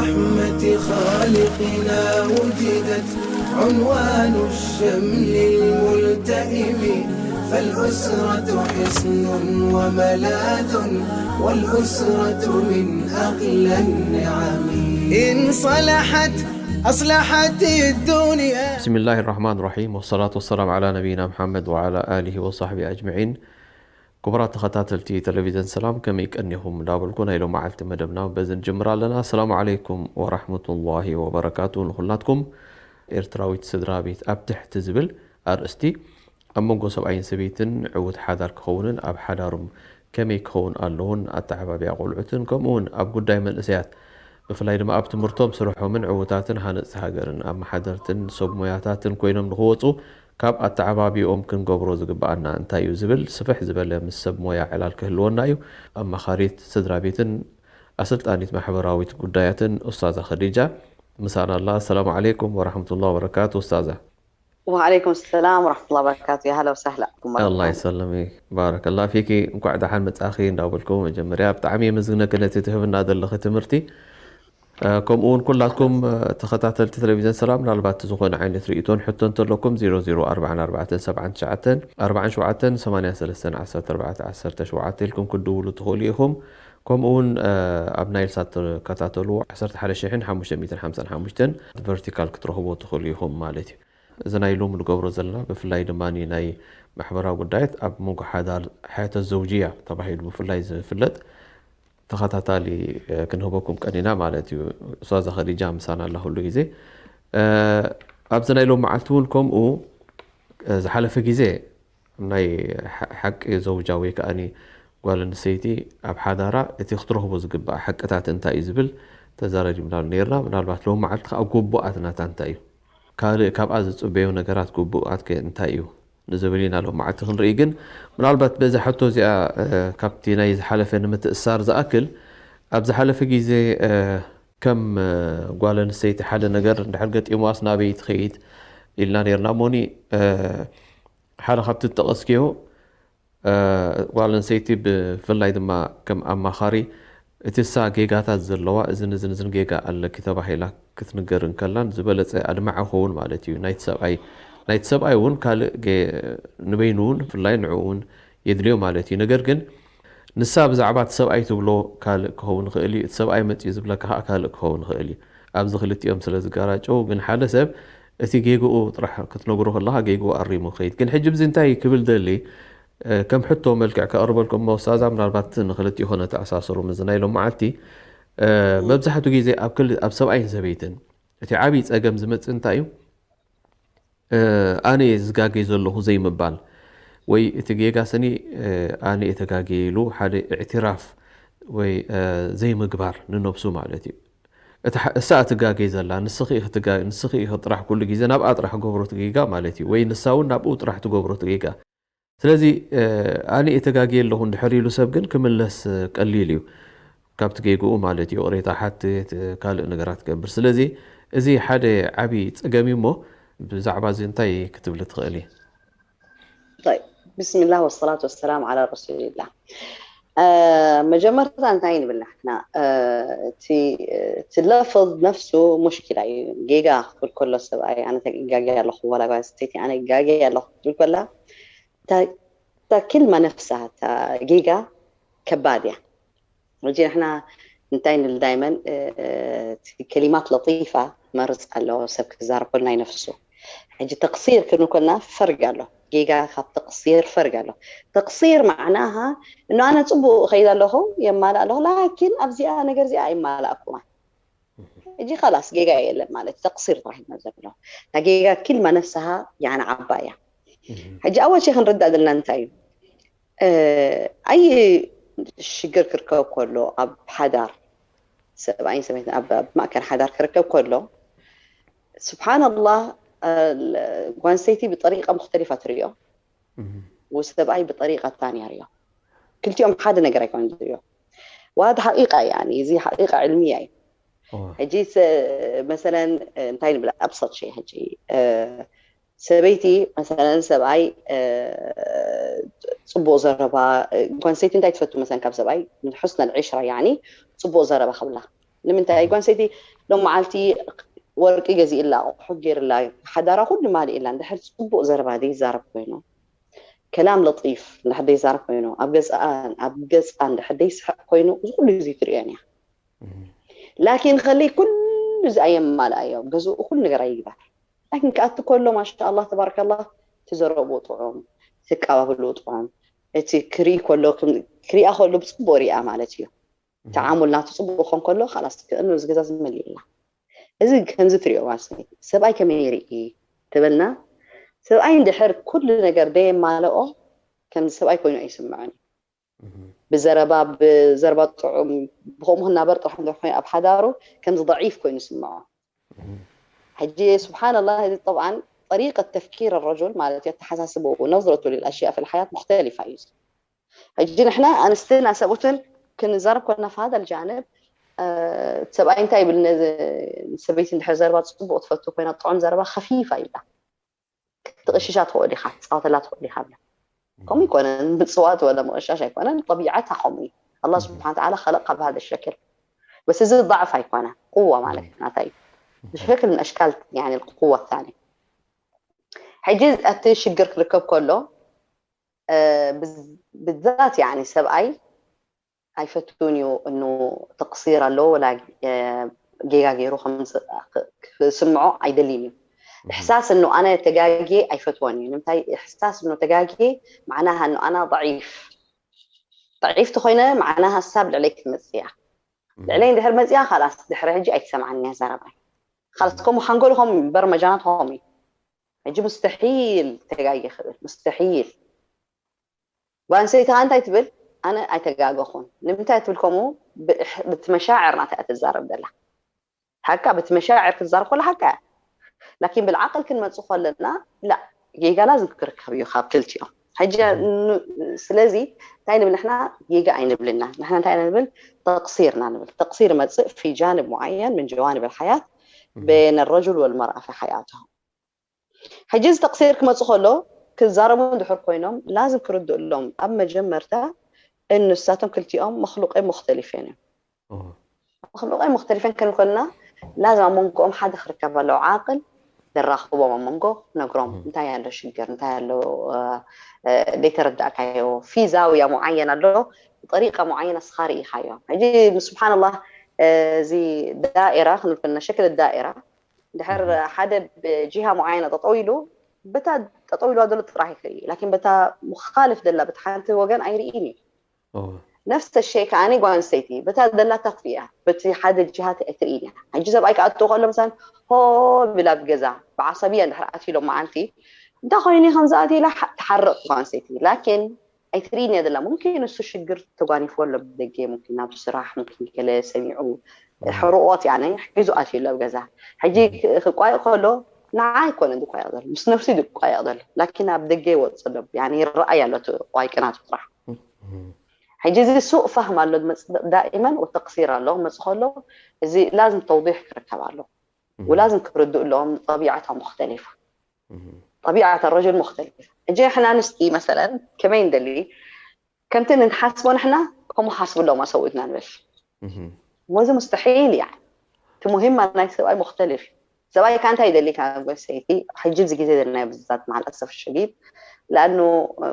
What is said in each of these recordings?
رحمة خالقنا وجدت عنوان الشمل الملتئم، فالأسرة حصن وملاذ، والأسرة من أغلى النعم. إن صلحت أصلحت الدنيا. بسم الله الرحمن الرحيم، والصلاة والسلام على نبينا محمد وعلى آله وصحبه أجمعين. ክቡራት ተኸታተልቲ ቴሌቪዝን ሰላም፣ ከመይ ቀኒኹም እንዳበልኩ ናይ ሎመዓልቲ መደብና በዚ ንጅምር ኣለና። ኣሰላሙ ዓለይኩም ወራሕመቱላሂ ወበረካቱ። ንኹላትኩም ኤርትራዊት ስድራ ቤት ኣብ ትሕቲ ዝብል ኣርእስቲ ኣብ መንጎ ሰብኣይን ሰበይትን ዕዉት ሓዳር ክኸውንን ኣብ ሓዳሮም ከመይ ክኸውን ኣለዎን ኣተዓባብያ ቆልዑትን ከምኡ እውን ኣብ ጉዳይ መንእሰያት ብፍላይ ድማ ኣብ ትምህርቶም ስርሖምን ዕዉታትን ሃነፅቲ ሃገርን ኣመሓደርትን ሰብ ሞያታትን ኮይኖም ንኽወፁ ካብ ኣተዓባቢኦም ክንገብሮ ዝግበኣና እንታይ እዩ ዝብል ስፍሕ ዝበለ ምስ ሰብ ሞያ ዕላል ክህልወና እዩ። ኣማኻሪት ስድራ ቤትን ኣሰልጣኒት ማሕበራዊት ጉዳያትን ኡስታዛ ኸዲጃ ምሳና ኣላ። ኣሰላሙ ዓለይኩም ወራሕመቱላ ወበረካቱ ኡስታዛ። وعليكم السلام ورحمة الله وبركاته. يا هلا وسهلا. ኣላ ይሰለም። ባረከላ ፊኪ፣ እንኳዕ ደሓን መጻኺ እንዳበልኩ መጀመርያ ብጣዕሚ የመስግነኪ ነቲ ትህብና ዘለኺ ትምህርቲ። ከምኡ እውን ኩላትኩም ተኸታተልቲ ቴሌቪዝን ሰላም ምናልባት ዝኾነ ዓይነት ርእይቶን ሕቶ እንተለኩም ዜሮ ዜሮ ኣርባዕተ ኣርባዕተ ሰብዓ ትሽዓተ ኣርባዓ ሸውዓተ ሰማንያ ሰለስተ ዓሰርተ ኣርባዕተ ዓሰርተ ሸውዓተ ኢልኩም ክትድውሉ ትኽእሉ ኢኹም። ከምኡ እውን ኣብ ናይል ሳት ተከታተሉ ዓሰርተ ሓደ ሽሕን ሓሙሽተ ሚእትን ሓምሳን ሓሙሽተን ቨርቲካል ክትረኽቦ ትኽእሉ ኢኹም ማለት እዩ። እዚ ናይ ሎሚ ንገብሮ ዘለና ብፍላይ ድማ ናይ ማሕበራዊ ጉዳያት ኣብ መንጎ ሓዳር ሓያተ ዘውጅያ ተባሂሉ ብፍላይ ዝፍለጥ ተኸታታሊ ክንህበኩም ቀኒና ማለት እዩ። ኡስታዛ ኸዲጃ ምሳና ኣላ ኩሉ ግዜ። ኣብዚ ናይ ሎም መዓልቲ እውን ከምኡ ዝሓለፈ ግዜ ናይ ሓቂ ዘውጃ ወይ ከዓኒ ጓል ኣንስተይቲ ኣብ ሓዳራ እቲ ክትረኽቦ ዝግባእ ሓቅታት እንታይ እዩ ዝብል ተዛረዲምናሉ ነርና። ምናልባት ሎም መዓልቲ ከዓ ግቡኣት ናታ እንታይ እዩ፣ ካልእ ካብኣ ዝፅበዮ ነገራት ግቡኣት ከ እንታይ እዩ ንዝብል ኢና ሎም መዓልቲ ክንርኢ። ግን ምናልባት በዚ ሕቶ እዚኣ ካብቲ ናይ ዝሓለፈ ንምትእሳር ዝኣክል ኣብ ዝሓለፈ ግዜ ከም ጓል ኣንስተይቲ ሓደ ነገር እንድሕር ገጢምዋስ ናበይ ትኸይድ ኢልና ነርና። እሞኒ ሓደ ካብቲ ዝጠቐስክዮ ጓል ኣንስተይቲ ብፍላይ ድማ ከም ኣማኻሪ እቲ እሳ ጌጋታት ዘለዋ እዝን እዝን እዝን ጌጋ ኣለኪ ተባሂላ ክትንገር እንከላን ዝበለፀ ኣድማዕ ኸውን ማለት እዩ። ናይቲ ሰብኣይ ናይቲ ሰብኣይ እውን ካልእ ንበይኑ እውን ብፍላይ ንዕኡ እውን የድልዮ ማለት እዩ። ነገር ግን ንሳ ብዛዕባ እቲ ሰብኣይ ትብሎ ካልእ ክኸውን ይኽእል እዩ፣ እቲ ሰብኣይ መፂኡ ዝብለካ ከዓ ካልእ ክኸውን ይኽእል እዩ። ኣብዚ ክልቲኦም ስለ ዝጋራጨው ግን ሓደ ሰብ እቲ ጌግኡ ጥራሕ ክትነግሮ ከለካ ጌግኡ ኣሪሙ ክኸይድ። ግን ሕጂ ብዚ እንታይ ክብል ደሊ ከም ሕቶ መልክዕ ከቕርበልኩም መወሳዛ ምናልባት ንክልቲኡ ኮነ ተኣሳሰሩ ምዚ ናይ ሎም መዓልቲ መብዛሕትኡ ግዜ ኣብ ክል ኣብ ሰብኣይን ሰበይትን እቲ ዓብዪ ፀገም ዝመፅእ እንታይ እዩ? ኣነ እየ ዝጋገይ ዘለኹ ዘይምባል ወይ እቲ ጌጋ ስኒ ኣነ እየ ተጋገየ ኢሉ ሓደ እዕትራፍ ወይ ዘይምግባር ንነብሱ ማለት እዩ። እሳ እትጋገይ ዘላ ንስኺ ኢኺ ጥራሕ ኩሉ ግዜ ናብኣ ጥራሕ ገብሮ ትጌጋ ማለት እዩ። ወይ ንሳ እውን ናብኡ ጥራሕ ትገብሮ ትጌጋ። ስለዚ ኣነ እየ ተጋግየ ኣለኹ እንድሕር ኢሉ ሰብ ግን ክምለስ ቀሊል እዩ። ካብቲ ጌግኡ ማለት እዩ ቅሬታ ሓትት ካልእ ነገራት ክገብር። ስለዚ እዚ ሓደ ዓብዪ ፀገም እዩ እሞ ብዛዕባ እዚ እንታይ ክትብሊ ትኽእሊ? طيب بسم الله والصلاة والسلام على رسول الله. መጀመርታ እንታይ ንብል ንሕና እቲ ለፍዝ ነፍሱ ሙሽኪላ እዩ። ጌጋ ክብል ከሎ ሰብኣይ ኣነ ተጋግየ ኣለኹ፣ ዋላ ጓል ኣንስተይቲ ኣነ ጋግየ ኣለኹ ክትብል ከላ እታ ክልማ ነፍሳ እታ ጌጋ ከባድ እያ። ሕጂ ንሕና እንታይ ንብል ዳይመን ከሊማት ለጢፋ መርፅ ኣሎ ሰብ ክዛረብ ከሎ ናይ ነፍሱ። ሕጂ ተቅሲር ክንብል ከለና ፈርግ ኣሎ፣ ጌጋ ካብ ተቅሲር ፈርግ ኣሎ። ተቅሲር ማዕናሃ እኖ ኣነ ፅቡቅ እኸይድ ኣለኹ የማልእ ኣለኹ ላኪን ኣብዚኣ ነገር እዚኣ ኣይማላእኩማ። ሕጂ ካላስ ጌጋ የለን ማለት ተቅሲር ተባሂልና ዘሎ እታ ጌጋ ክልማ ነፍስሃ ያነ ዓባ እያ። ሕጂ ኣወል ሸ ክንርዳእ ዘለና እንታይ እዩ? ኣይ ሽግር ክርከብ ከሎ ኣብ ሓዳር ሰብኣይን ሰበይትን ኣብ ማእከል ሓዳር ክርከብ ከሎ ስብሓንላህ ጓንሰይቲ ብጠሪቃ ሙክተሊፋ ትሪኦ ወሰብኣይ ብጠሪቃ ታንያ ሪኦ ክልቲኦም ሓደ ነገር ኣይኮነ ዝሪኦ ዋድ ሓቂቃ እያ እዚ ሓቂቃ ዕልምያ እዩ ሕጂ መሰለን እንታይ ንብል ኣብሰት ሸይ ሕጂ ሰበይቲ መሰለን ሰብኣይ ፅቡቅ ዘረባ ጓንሰይቲ እንታይ ትፈቱ መሰለን ካብ ሰብኣይ ንሕስነል ዕሽራ ያኒ ፅቡቅ ዘረባ ክብላ ንምንታይ ጓል ኣንስተይቲ ሎም መዓልቲ ወርቂ ገዚእላ፣ ኣቑሑ ገይርላ፣ ሓዳራ ኩሉ ማሊእላ፣ እንድሕር ፅቡቕ ዘረባ ዘይዛረብ ኮይኑ፣ ከላም ለጢፍ እንድሕር ዘይዛረብ ኮይኑ፣ ኣብ ገዝኣ ኣብ ገዝኣ እንድሕር ዘይስሕቕ ኮይኑ፣ እዚ ኩሉ እዚ ትርእዮን እያ። ላኪን ከለይ ኩሉ እዚ ኣየማልኣዮ፣ ገዝኡ ኩሉ ነገር ኣይግበር። ላኪን ክኣቱ ከሎ ማሻ ኣላህ ተባረከ ኣላህ፣ እቲ ዘረብኡ ጥዑም፣ እቲ ኣቀባብልኡ ጥዑም፣ እቲ ክርኢ ከሎ ክም- ክሪኣ ከሎ ብፅቡቅ ሪኣ ማለት እዩ። ተዓሙል ናቱ ፅቡቅ ክኾን ከሎ ካላስ ክእኑ እዚ ገዛ ዝመልእ የላ። እዚ ከምዚ ትሪኦ ማለት እዩ። ሰብኣይ ከመይ ይርኢ ተበልና፣ ሰብኣይ እንድሕር ኩሉ ነገር ደየማለኦ ከምዚ ሰብኣይ ኮይኑ ኣይስምዖን እዩ። ብዘረባ ብዘረባ ጥዑም ብከምኡ ክናበር ጥራሕ እንድሕር ኮይኑ ኣብ ሓዳሩ ከምዚ ضعيف ኮይኑ ይስምዖ። ሕጂ ስብሓንላህ እዚ طبعا طريقة تفكير الرجل ማለት እዩ ኣተሓሳስበኡ نظرته للأشياء في الحياة مختلفة እዩ። ሕጂ ንሕና ኣንስትን ኣሰብኡትን ክንዛረብ ኮና في هذا الجانب ሰብኣይ እንታይ ይብል ሰበይቲ እንድሕር ዘረባ ፅቡቅ ትፈቱ ኮይና ጥዑም ዘረባ ከፊፋ ይብላ ክትቕሽሻ ትኽእል ኢኻ ክትፃወተላ ትኽእል ኢኻ ብላ ከምኡ ይኮነን ምፅዋት ወላ ምቕሻሽ ኣይኮነን ጠቢዓታ ከምኡ እዩ الله سبحانه وتعالى خلقها بهذا الشكل بس እዚ ضعف ኣይኮነ قوة ማለት ናታ እዩ شكل من أشكال يعني القوة الثانية ሕጂ እቲ ሽግር ክርከብ ከሎ ብዛት يعني ሰብኣይ ኣይፈቱን እዩ እኑ ተቅሲር ኣሎ ወላ ጌጋ ገይሩ ክስምዖ ኣይደልን እዩ እሕሳስ እኑ ኣነ ተጋጌ ኣይፈትወን እዩ ንምታይ እሕሳስ እኑ ተጋጌ معناها እኑ ኣና ضعيف ضعيف ተኮይነ معناها እሳ ብልዕለይ ክትመፅእ እያ ልዕለይ እንድሕር መፅያ ካላስ ድሕሪ ሕጂ ኣይትሰምዓን እያ ዘረባይ ካላስ ከምኡ ሓንጎሉ ከምኡ በርመጃናት ከምኡ እዩ ሕጂ مستحيل ተጋጌ ክብል مستحيل ጓል ኣንስተይቲ ከዓ እንታይ ትብል ኣነ ኣይተጋገኹን ንምንታይ ትብል ከምኡ ብቲ መሻዕር ናታ እያ ትዛረብ ዘላ ሓቃ ብቲ መሻዕር ክትዛረብ ከላ ሓቃ እያ ላኪን ብልዓቅል ክንመፅእ ከለና ላ ጌጋ ላዝም ክርከብ እዩ ካብ ክልቲኦም ሕጂ ስለዚ እንታይ ንብል ንሕና ጌጋ ኣይንብልና ንሕና እንታይ ንብል ተቅሲር ኢና ንብል ተቅሲር መፅእ في جانب معين من جوانب الحياة بين الرجل والمرأة في حياتهم ሕጂ እዚ ተቅሲር ክመፁ ከሎ ክዛረቡ እንድሕር ኮይኖም ላዝም ክርድእሎም ኣብ መጀመርታ እንሳቶም ክልቲኦም መክሉቀ ሙክተሊፌን እዮም መክሉቀ ሙክተሊፌን ክንብል ከለና ላዝም ኣብ መንጎኦም ሓደ ክርከብ ኣለዎ ዓቅል ዘራኽቦም ኣብ መንጎ ነግሮም እንታይ ኣሎ ሽግር እንታይ ኣሎ ዘይተረዳእካዮ في زاوية معين ኣሎ طريقة معينة እስኻ ርኢኻዮ ሕጂ ስብሓንላህ እዚ ዳኢራ ክንብል ከለና ሸክል ዳኢራ ድሕር ሓደ ብጂሃ ሙዓየና ጠጠው ኢሉ በታ ጠጠው ኢልዋ ዘሎ ጥራሕ ይክርኢ ላኪን በታ ሙኻልፍ ደላ በቲ ሓንቲ ወገን ኣይርኢን እዩ ነፍሰ ሸይ ከዓኒ ጓል ኣንስተይቲ በታ ደላታ ትሪእያ በቲ ሓደ ጅሃት ኣይትርኢን እያ ሕጂ ሰብኣይ ክኣትዎ ከሎ ምሳን ሆ ቢላ ብገዛ ብዓሰብያ እንድሕር ኣትዩ ሎም መዓልቲ እንታይ ኮይኑ ከምዚ ኣትዩ ኢላ ትሓርቕ ጓል ኣንስተይቲ ላኪን ኣይትርኢን እያ ዘላ ሙምኪን እሱ ሽግር ተጓኒፍዎ ኣሎ ብደገ ሙምኪን ናብ ስራሕ ሙምኪን ገለ ሰሚዑ ሕርቆት ያነ ሒዙ ኣትዩ ኣሎ ኣብ ገዛ ሕጂ ክቋየቕ ከሎ ንዓ ኣይኮነን ዝቋየቕ ዘሎ ምስ ነፍሱ እዩ ዝቋየቕ ዘሎ ላኪን ኣብ ደገ ይወፅእ ኣሎ ያነ ይረኣይ ኣሎ እቲ ቋይቂ ናቱ ጥራሕ ሕጂ እዚ ሱእ ፋህም ኣሎ ዝመፅእ ዳኢመን ወተቅሲር ኣሎ ክመፅእ ከሎ እዚ ላዝም ተውዲሕ ክርከብ ኣሎ ولازم ክርድኡ ኣለዎም ጠቢዓታ ሙክተሊፋ ጠቢዓት ረጅል ሙክተሊፍ ሕጂ ንሕና ኣንስቲ መሰለን ከመይ ንደሊ ከምቲ ንሓስቦ ንሕና ከምኡ ሓስቡ ኣለዎም ኣሰብኡትና ንብል ወዚ ሙስተሒል እያ እቲ ሙሂማ ናይ ሰብኣይ ሙክተሊፍ ሰብኣይ ካ እንታይ ይደሊ ካብ ጓል ሰይቲ ሕጂ እዚ ግዜ ዘለናዮ ብዛት መዓል ኣሰፍ ሸዲድ ለኣኑ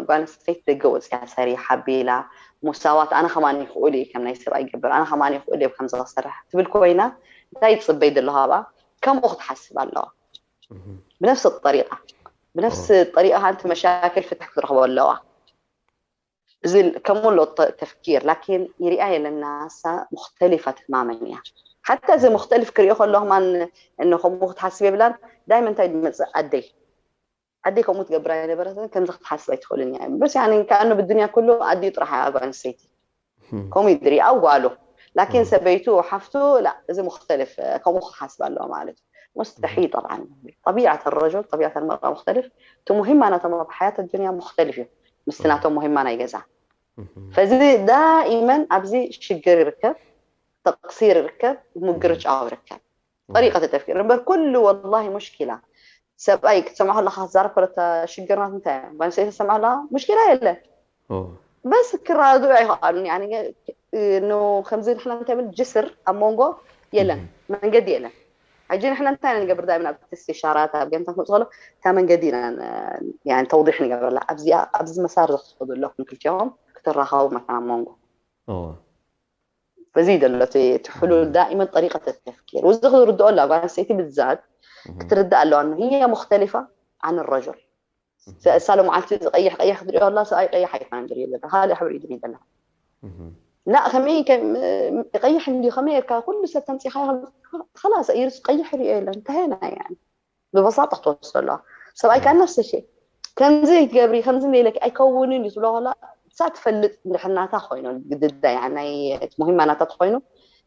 ጓል ኣንስተይቲ ደገ ወፅያ ሰሪሓ ቢላ ሙሳዋት ኣነ ከማን ይኽእሉ እዩ ከም ናይ ሰብኣይ ይገብር ኣነ ከማን ይኽእሉ እዩ ከምዚ ክሰርሕ ትብል ኮይና እንታይ ትፅበይ ዘሎ ሃባ ከምኡ ክትሓስብ ኣለዋ ብነፍሲ ጠሪቃ ብነፍሲ ጠሪቃ ሓንቲ መሻክል ፍትሕ ክትረኽቦ ኣለዋ እዚ ከምኡ ኣሎ ተፍኪር ላኪን ይሪኣ የለና ሳ ሙክተሊፋ ትማመን እያ ሓታ እዚ ሙክተሊፍ ክሪኦ ከሎ ከማን እነ ከምኡ ክትሓስብ የብላን ዳይመ እንታይ ዝመፅእ ኣደይ ኣደይ ከምኡ ትገብር ኣይነበረትን ከምዚ ክትሓስብ ኣይትኽእልን እያ በስ ያኒ ከኣኑ ብዱንያ ኩሉ ኣዲኡ ጥራሕ እያ ጓል ኣንስተይቲ ከምኡ ይድሪ ኣዋሉ ላኪን ሰበይቱ ሓፍቱ ላ እዚ ሙክተልፍ ከምኡ ክትሓስብ ኣለዋ ማለት እዩ مستحيل طبعا طبيعة الرجل طبيعة المرأة مختلف እቲ ሙሂማ ናቶም ኣብ ሓያት ኣዱንያ ሙክተልፍ እዩ ምስቲ ናቶም ሙሂማ ናይ ገዛ ፈዚ ዳኢመን ኣብዚ ሽግር ይርከብ ተቅሲር ይርከብ ምግርጫው ይርከብ ጠሪቀት ተፍኪር እምበር ኩሉ ወላሂ ሙሽኪላ ሰብኣይ ክትሰምዖ ከለካ ክትዛረብ ከለካ ሽግርናት እንታይ እያ ጓል ኣንስተይቲ ክትሰምዖ ከለካ ሙሽኪላ የለ በስ ክረዳድኡ ኣይኸኣሉን ከምዚ ንሕና እንታይ ብል ጅስር ኣብ መንጎ የለን፣ መንገዲ የለን። ሕጂ ንሕና እንታይ ንገብር? ዳይመን ኣብ እስቲሻራት ኣብ ገምታ ክመፅእ ከሎ እታ መንገዲ ኢና ተውዲሕ ንገብረላ። ኣብዚኣ ኣብዚ መሳር ዘክትኸዱ ኣለኩም ክልቲኦም ክትራኸቡ መታን ኣብ መንጎ እዚ ዘሎ እቲ ሕሉል ዳይመን ጠሪቀት ተፍኪር ውዚ ክርድኦ ኣላ ጓል ኣንስተይቲ ብዛት ክትርዳእ ኣለዋ። هي مختلفة عن الرجل። እሳ ሎምዓልቲ ቀይሕ ቀይሕ ክትሪኦ ኣላ ሰብኣይ ቀይሕ ኣይኮነን ዝሪኦ ዘላ ካልእ ሕብሪ እዩ ዝሪኦ ዘላ። ላ ከመይ ቀይሕ እንዲ ከመይ ርካ ኩሉ ሰብ ተምፂኻ ላስ ኢርስ ቀይሕ ሪኦ የለን እንተሄና ያ ብበሳጣ ክትወስዶ ኣለዋ። ሰብኣይ ከዓ ነፍሲ ሸ ከምዚ ይትገብሪ ከምዚ ኢለኪ ኣይከውንን እዩ ትብሎ ከላ እሳ ትፈልጥ እንድሕር ናታ ኮይኑ ግድዳ ያ ናይ ሙሂማ ናታ ተኮይኑ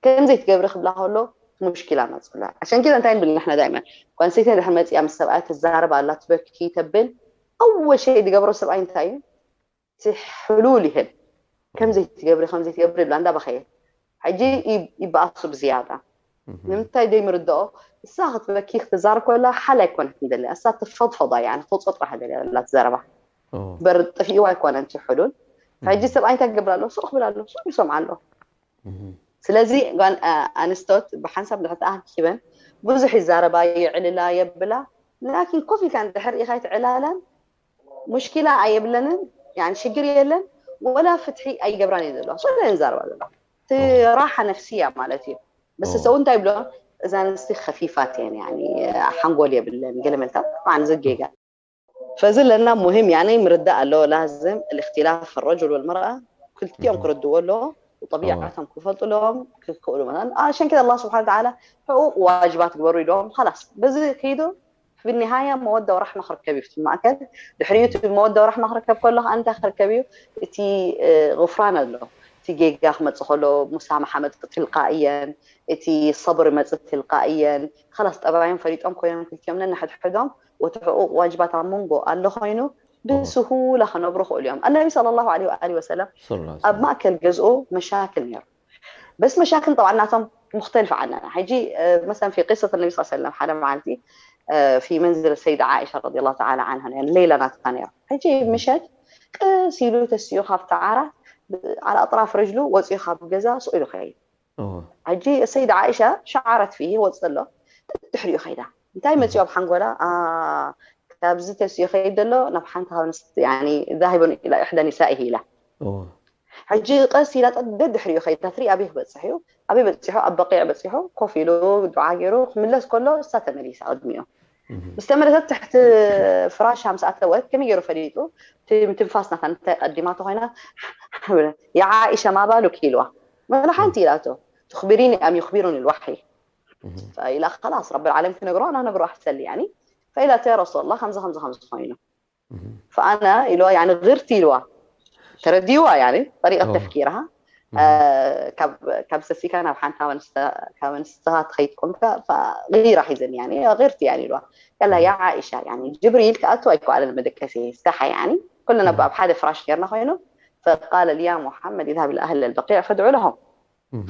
ከምዚ ይትገብሪ ክብላ ከሎ ሙሽኪላ መፅላ። عشان كده እንታይ ንብል ንሕና ዳይመን ጓል ኣንስተይቲ እንድሕር መፂኣ ምስ ሰብኣያ ትዛረብ ኣላ ትበኪ ተብል ኣወል ሸይ ዝገብሮ ሰብኣይ እንታይ እዩ? እቲ ሕሉል ይህብ። ከምዚ ትገብሪ ከምዚ ትገብሪ ይብላ እንዳበኸየ ሕጂ ይበኣሱ ብዝያዳ። ንምንታይ ደይምርድኦ? እሳ ክትበኪ ክትዛረብ ከላ ሓል ኣይኮነት ንደልያ እሳ ትፈድፈዳ እያ ክትወፅኦ ጥራሕ ደልያ ዘላ ትዘረባ። በር ጥፊእዋ ኣይኮነን እቲ ሕሉል። ሕጂ ሰብኣይ እንታይ ክገብር ኣሎ? ሱቕ ክብል ኣሎ፣ ሱቕ ይሰምዓ ኣሎ። ስለዚ ጓል ኣንስቶት ብሓንሳብ ንድሕር ተኣኪበን ብዙሕ ይዛረባ፣ ይዕልላ፣ የብላ። ላኪን ኮፍ ኢልካ እንድሕር ሪኢኻ እቲ ዕላላን ሙሽኪላ ኣየብለንን፣ ሽግር የለን፣ ወላ ፍትሒ ኣይገብራን እየ ዘለዋ። ሶ እየን ዛረባ ዘለዋ። እቲ ራሓ ነፍስያ ማለት እዩ። በስ ሰው እንታይ ብሎ እዛ ኣንስቲ ከፊፋት እየን፣ ሓንጎል የብለን፣ ገለ መልታት ጥፋን ዝጌጋ። ፈዚ ለና ሙሂም ያኔ ምርዳእ ኣለዎ ላዝም الاختلاف في الرجل والمرأة ክልቲኦም ክርድዎ ኣለዎ። ጠቢዓቶም ክፈልጡ ኣለዎም ክክእሉ ማለት عشان كده الله سبحانه وتعالى حقوق واجبات ግበሩ ኢሎም خلاص በዚ ከይዱ في النهاية መወዳ ወራሕማ ክርከብ እዩ ማእከል ድሕሪኡ መወዳ ወራሕማ ክርከብ ከሎ ከዓ እንታይ ክርከብ እዩ እቲ غفران ኣሎ እቲ ጌጋ ክመፅእ ከሎ مسامحة መፅእ ትልቃእየን እቲ صبر መፅእ ትልቃእየን خلاص ጠባዮም ፈሊጦም ኮይኖም ክልቲኦም ነንሕድሕዶም وتحقوق واجبات ኣብ መንጎ ኣሎ ኮይኑ ብስሁላ ክነብሩ ክእሉ እዮም النبي صلى الله عليه وآله وسلم ኣብ ማእከል ገዝኡ መሻክል ነይሩ በስ መሻክል طبعا ናቶም مختلف عننا ሕጂ مثلا في قصة النبي صلى الله عليه وسلم ሓደ መዓልቲ في منزل السيدة عائشة رضي الله تعالى عنها ነይሩ ሌላ ናታ ነይሩ ሕጂ ምሸት ቀስ ኢሉ ተሲኡ ካብቲ ዓራት على أطراف رجله ወፂኡ ካብ ገዛ ስቕ ኢሉ ከይድ ሕጂ السيدة عائشة شعرت فيه ወፅእ ኣሎ ድሕሪኡ ከይዳ እንታይ መፂኡ ኣብ ሓንጎላ ካብዚ ተሲኡ ከይድ ዘሎ ናብ ሓንቲ ካብ ذاهب إلى إحدى نسائه ኢላ ሕጂ ቀስ ኢላ ደድሕሪኡ ከይዳ ትርኢ ኣበይ ክበፅሕ እዩ ኣበይ በፂሑ ኣብ በቂዕ በፂሑ ኮፍ ኢሉ ዱዓ ገይሩ ክምለስ ከሎ እሳ ተመሊሳ ቅድሚኡ ምስ ተመለሰት ትሕቲ ፍራሻ ምስ ኣተወት ከመይ ገይሩ ፈሊጡ ትንፋስ ናታ እንታይ ቀዲማቶ ኮይና يا عائشة ما بالك ኢልዋ ولا ሓንቲ ኢላቶ تخبريني أم يخبرني الوحي فإلى خلاص رب العالمين ክነግሮ أنا ነግሮ أحسن لي يعني فإلى يا رسول الله ከምዚ ከምዚ ከምዚ ኮይኑ فأنا ኢልዋ يعني غيرتي ኢልዋ ተረዲዋ يعني طريقة تفكيرها ካብ ሰሲካ ናብ ሓንቲ ካብ ኣንስትኻ ትኸይድ ኮንካ غيرة ሒዘኒ يعني غيرتي يعني ኢልዋ يلا يا عائشة يعني جبريل ክኣቱ ኣይከኣለን መደቀሲ ስታሓ يعني ኩልና ኣብ ሓደ ፍራሽ ጌርና ኮይኑ فقال يا محمد اذهب إلى أهل البقيع فادع لهم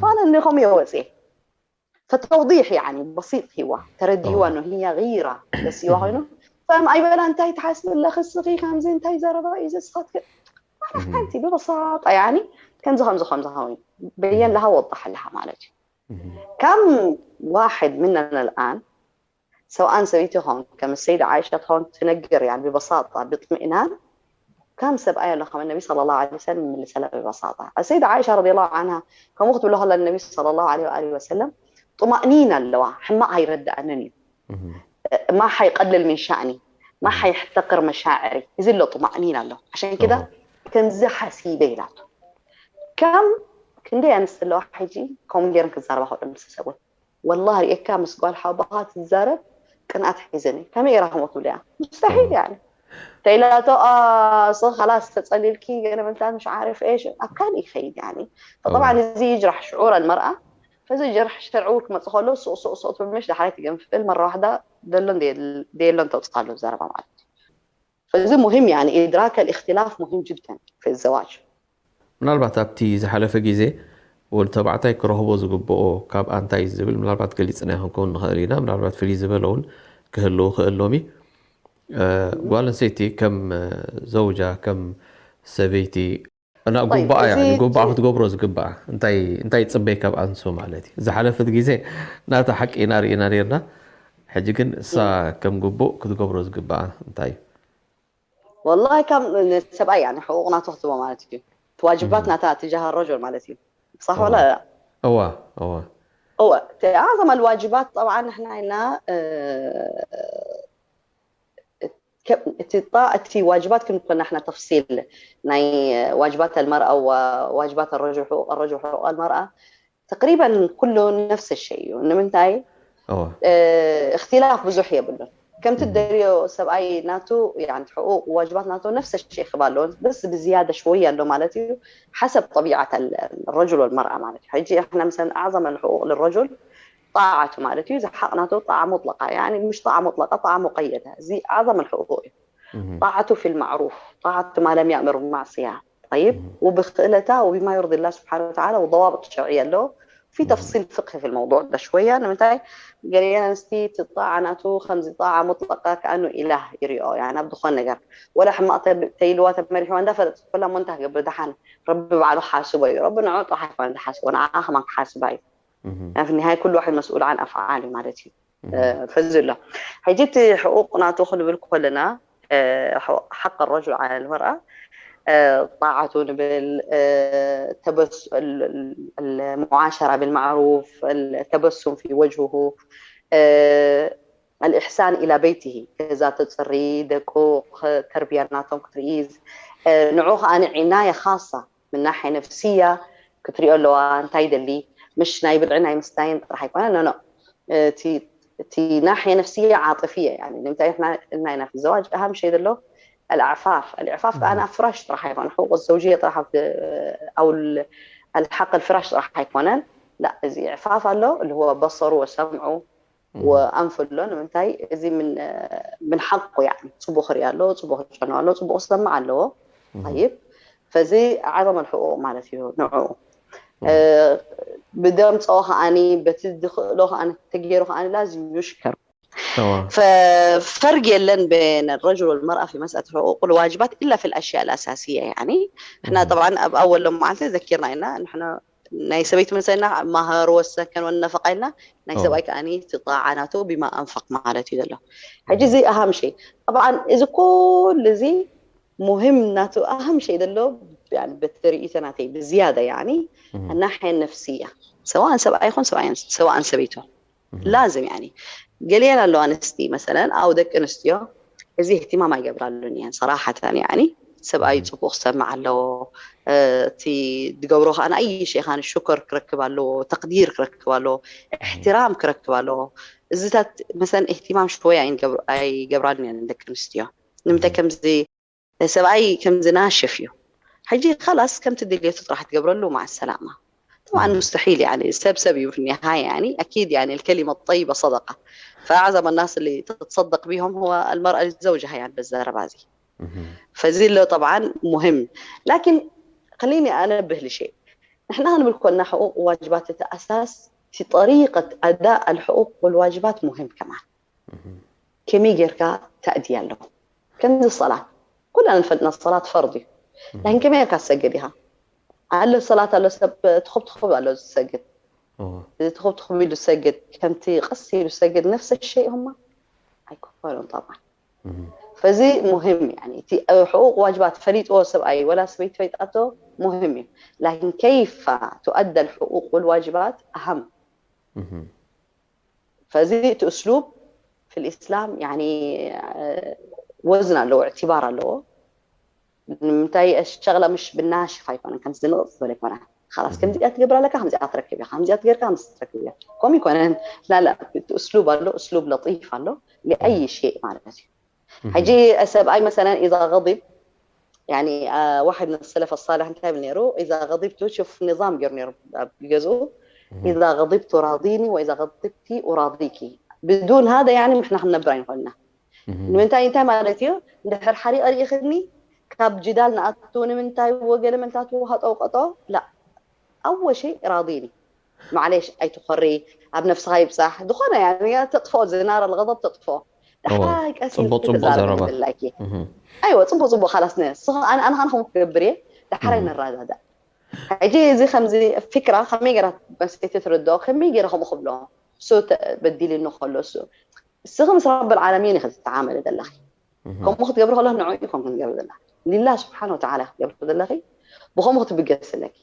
فأنا እንዲኹም እየ ወፅየ فتوضيح يعني بسيط ሂዋ ተረዲዋ ነው هي غيرة በስ ሂዋ ኮይኑ فم ኣይበላ እንታይ ትሓስቢ ኣለኺ እስኺ ከምዚ እንታይ ዘረባ እዩ ዘስኻትክ ሓንቲ ብበሳጣ يعني ከምዚ ከምዚ ከምዚ ኸውን በየን ለሃ ወضح ኣለሃ ማለት እዩ كم واحد مننا الآن سواء ሰበይቲ ኸውን ከም السيدة عائشة ትኸውን ትነግር يعني ببساطة باطمئنان ከም ሰብኣይ ኣሎ ከም النبي صلى الله عليه وسلم ይምልሰላ ብበሳጣ السيدة عائشة رضي الله عنها ከምኡ ክትብሎ ከላ النبي صلى الله عليه وآله وسلم طمأنينة ኣለዋ ሕማቕ ኣይረዳእንን እዩ ما حيقلل من شأني ما حيحتقر مشاعري እዚ ኣሎ طمأنينة ኣሎ عشان كده ከምዚ ሓሲበ ኢላቶ ከም ክንደይ ኣንስቲ ኣለዋ ሕጂ ከምኡ ገይረን ክዛረባ ከሎ ምስ ሰብኡት والله ርኤካ ምስ ጓል ሓውባኻ ትዛረብ ቅንኣት ሒዘኒ ከመይ ኢራ ከምኡ ትብልያ مستحيل يعني ተይላቶ እሱ خلاص ተፀሊልኪ ገለ ምንታት مش عارف ايش ኣብ ካልእ ይኸይድ يعني فطبعا እዚ يجرح شعور المرأة فዚ جرح شرعي ክመፅእ ከሎ ሱቕ ሱቕ ሱቕ ትብል ምሽ ዳሕራይ ትገንፍል መራ ዋሕዳ ደሎን ደየሎን ተውፅእ ከሎ ዘረባ ማለት እዩ فዚ مهم يعني إدراك الاختلاف مهم جدا في الزواج ምናልባት ኣብቲ ዝሓለፈ ግዜ ወዲ ተባዕታይ ክረኽቦ ዝግብኦ ካብ ኣንታይ ዝብል ምናልባት ገሊፅና ይኾንከውን ንኽእል ኢና ምናልባት ፍልይ ዝበለ እውን ክህልው ክእሎም እዩ ጓል ኣንሰይቲ ከም ዘውጃ ከም ሰበይቲ እና ጉባኣ ክትገብሮ ዝግባኣ እንታይ እንታይ ጽበይ ካብ ኣንሶ ማለት እዩ። ዝሓለፈት ግዜ ናታ ሓቂ ኢና ርኢና ነርና። ሕጂ ግን እሳ ከም ጉቡእ ክትገብሮ ዝግባኣ እንታይ እዩ? والله ከም ሰብኣይ يعني حقوق ናቱ ክትቦ ማለት እዩ። ዋጅባት ናታ تجاه الرجل ማለት እዩ። صح ولا لا؟ እዋ እዋ እዋ أعظم الواجبات طبعا نحن عندنا እቲ ዋጅባት ክንኮና احنا تفصيل ናይ واجبات المرأة وواجبات الرجل حقوق الرجل حقوق المرأة تقريبا كله نفس الشيء እዩ ንምንታይ اختلاف ብዙሕ የብሉን ከምቲ ደሪዮ ሰብኣይ ናቱ يعني حقوق واجبات ናቱ نفس الشيء ክባሎ بس بزيادة شوية ኣሎ ማለት እዩ حسب طبيعة الرجل والمرأة ማለት እዩ ሕጂ احنا مثلا أعظم الحقوق للرجل طاعة ማለት እዩ ዝሓቕ ናቱ طاعة مطلقة يعني مش طاعة مطلقة طاعة مقيدة እዚ أعظم الحقوق እዩ طاعته في المعروف طاعة ما لم يأمر بمعصية طيب وبخلتا وبما يرضي الله سبحانه وتعالى وضوابط شرعية له في تفصيل فقهي في الموضوع ده شوية ንምንታይ ገሊአን ኣንስቲ እቲ ጣዓ ናቱ ከምዚ ጣዓ ሙጥለቃ ከኣኑ ኢላህ ይሪኦ يعني ኣብ ዝኾነ ነገር ወላ ሕማቕ ተይልዋ ተመሪሕዋ እንዳፈለጥ ኩላ ሞንታ ክገብር ደሓን ረቢ ባዕሉ ክሓስቦ እዩ ረቢ ንዑ ጥራሕ ኣይኮነ ዝሓስቦ ንዓ ከማን ክሓስባ እዩ في النهاية كل واحد مسؤول عن أفعاله ማለት እዩ ፈዚ ኣሎ ሕጂ እቲ ሕቁቅ ናቱ ክንብል ከለና حق الرجل على المرأة طاعته ንብል المعاشرة بالمعروف التبسم في وجهه الإحسان إلى بيته ገዛ ተፅሪ ደቁ ተርቢያ ናቶም ክትርኢ ንዑ ከዓ ዒናየ خاصة من ناحية نفسية ክትሪኦ ኣለዋ እንታይ ይደሊ ምሽ ናይ ብልዒ ናይ ምስታይን ጥራሕ ኣይኮነ ኖ እቲ ናሕየ ነፍስየ ዓጥፍየ يعني ንምንታይ ኢልና ኢና في الزواج أهم شيء ዘሎ الإعفاف الإعفاف ከኣ ኣብ ፍራሽ ጥራሕ ኣይኮነ حقوق الزوجية ጥራሕ أو الحق الفراش ጥራሕ ኣይኮነን لا እዚ إعفاف ኣሎ اللي هو بصره وسمعه وأنفه ኣሎ ንምንታይ እዚ من حقه يعني ፅቡቅ ክርኢ ኣለዎ ፅቡቅ ክጨኑ ኣለዎ ፅቡቅ ክሰምዕ ኣለዎ طيب فዚ أعظم الحقوق ማለት እዩ ንዑ ብደምፅኦ ከዓኒ በቲ ዝኽእሎ ከዓኒ ተገይሩ ከዓኒ لازم يشكر فرق የለን بين الرجل والمرأة في مسألة الحقوق والواجبات إلا في الأشياء الأساسية يعني احنا طبعا ኣብ ኣወል ሎም መዓልቲ ዘኪርና ኢና ንሕና ናይ ሰበይቲ መሰልና ማህር ወሰከን ወነፈቃ ኢልና ናይ ሰብኣይ ከዓኒ ትጣዓ ናቱ بما أنفق ማለት እዩ ዘሎ ሕጂ እዚ أهم شيء طبعا እዚ ኩሉ እዚ مهم ናቱ أهم شيء ዘሎ يعني በቲ ርእይቶ ናተይ ብዝያዳ يعني الناحية النفسية سواء ሰብኣይ ይኹን ሰብኣይ ሰበይቱ لازم يعني ገሊአን ኣለዋ ኣንስቲ مثلا أو ደቂ ኣንስትዮ እዚ اهتمام ኣይገብራሉን እየን صراحة يعني ሰብኣይ ፅቡቅ ክሰምዕ ኣለዎ እቲ ዝገብሮ ከዓ ንኣይ ሸይኻን ሽኮር ክረክብ ኣለዎ ተቅዲር ክረክብ ኣለዎ احترام ክረክብ ኣለዎ እዚታት مثلا اهتمام ሽወይ ኣይገብራሉን እየን ደቂ ኣንስትዮ ንምንታይ ከምዚ ሰብኣይ ከምዚ ናሽፍ እዩ ሕጂ خلاص ከምቲ ድልየቱ ጥራሕ ትገብረሉ مع السلامة طبعا مستحيل يعني ሰብ ሰብ እዩ في النهاية يعني أكيد يعني الكلمة الطيبة صدقة فأعظم الناس اللي تتصدق بهم هو المرأة لزوجها يعني بالزربازي فزي له طبعا مهم لكن خليني أنبه لشيء نحن هنقول كنا حقوق وواجبات الأساس في طريقة أداء الحقوق والواجبات مهم كمان ከመይ ጌርካ ተእድያ ኣሎ ከምዚ ሰላት ኩልና ንፈልጥና ሰላት ፈርድ እዩ ላኪን ከመይ ጌርካ ትሰግድ ኢኻ ኣሎ ሰላት ኣሎ ሰብ ትኹብ ትኹብ ኣሎ ዝሰግድ እዚ ትኹብ ትኹብ ኢሉ ዝሰግድ ከምቲ ቀስ ኢሉ ዝሰግድ ነፍሰ ሸይ ሁማ ኣይኮኑን طبعا ፈዚ ሙሂም يعني እቲ ሕቁቅ ዋጅባት ፈሊጥዎ ሰብኣይ ወላ ሰበይቲ ፈሊጣቶ ሙሂም እዩ ላኪን ከይፋ ትؤدى الحقوق والواجبات أهم ፈዚ እቲ እስሉብ في الإسلام يعني ወዝን ኣለዎ اعتبار ኣለዎ ንምንታይ ሸቕላ ምሽ ብናሽፍ ኣይኮነን ከምዚ ንቕፅ ዝበለ ኣይኮነ خلاص ከምዚኣ ትገብር ኣለካ ከምዚኣ ትረክብ ኢኻ ከምዚኣ ትገርካ ከምዚ ትረክብ ኢኻ ከምኡ ይኮነን ላላ እቲ እስሉብ ኣሎ እስሉብ ለጢፍ ኣሎ لأي شيء ማለት እዩ ሕጂ ሰብኣይ مثلا إذا غضب يعني واحد من السلف الصالح እንታይ ይብል ነይሩ إذا غضبت شوف نظام ገይሩ ነይሩ ኣብ ገዝኡ إذا غضبت راضيني وإذا غضبت أراضيك بدون هذا يعني ንሕና ክንነብር ኣይንኽእልና ንምንታይ እንታይ ማለት እዩ እንድሕር ሓሪቐ ርኢኽኒ ካብ ጅዳል ንኣቱ ንምንታይ ወገለ መንታቱ ሃጠው ቀጠው ላ ኣወ ሸይ ራዲኒ ማዕሌሽ ኣይትኾሪ ኣብ ነፍስኻ ይብፃሕ ዝኾነ ተጥፍኦ ዝናር الغضب ተጥፍኦ ዳሕራይ ቀስ ፅቡቅ ፅቡቅ ዘረባ ኣይወ ፅቡቅ ፅቡቅ ካላስ ኣነ ኣነ ከምኡ ክገብር እየ ዳሕራይ ንረዳዳእ። ሕጂ እዚ ከምዚ ፍክራ ከመይ ገይራ በሰይቲ ትርድኦ፣ ከመይ ገይረ ከምኡ ክብሎ፣ እሱ በዲልኒ ከሎ እሱ እስኺ ምስ ረብል ዓለሚን ኢኺ ትተዓመሊ ዘለኺ። ከምኡ ክትገብሪ ከለኺ ንዕኡ ኢኹም ክትገብሪ ዘለኺ። ሊላህ ስብሓን ወተዓላ ክትገብሪ ዘለኺ፣ ብኸምኡ ክትብገስ ኣለኪ።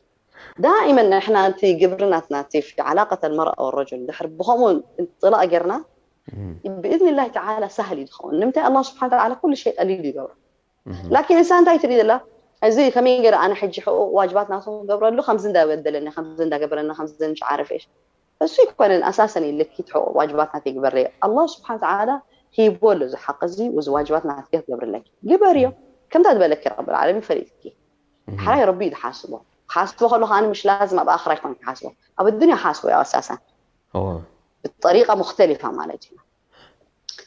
ዳኢመን ንሕና እቲ ግብሪ ናትና እቲ ፊ ዓላቀት ኣልመርኣ ወረጁል ድሕር ብኸምኡ ጥላቕ ጌርና ብእዝኒ ላህ ተዓላ ሳህል እዩ ዝኸውን። ንምንታይ ኣላህ ስብሓን ተዓላ ኩሉ ሸይ ቀሊል ይገብሮ። ላኪን እሳ እንታይ ትርኢ ዘላ፣ እዚ ከመይ ገይረ ኣነ ሕጂ ሕቁ ዋጅባት ናቱ ክገብረሉ፣ ከምዚ እንዳበደለኒ፣ ከምዚ እንዳገበረኒ፣ ከምዚ እንጭዓረፈ እሱ ይኮነን ኣሳሰን ኢልኪ ትሕቁ ዋጅባት ናተይ ግበረይ። ኣላህ ስብሓን ተዓላ ሂቦ ኣሎ እዚ ሓቂ እዚ፣ እዚ ዋጅባት ናትኪ ክትገብርለኪ ግበርዮ። ከምታ ዝበለኪ ረብል ዓለሚን ፈሊጥኪ። ሓራይ ረቢ እዩ ዝሓስቦ። ክሓስቦ ከሎ ከኣ ምሽ ላዝም ኣብ ኣኽራ ይኮን ክሓስቦ፣ ኣብ ኣዱንያ ክሓስቦ እዩ ኣሳሰን። ብጠሪቃ ሙክተሊፋ ማለት እዩ።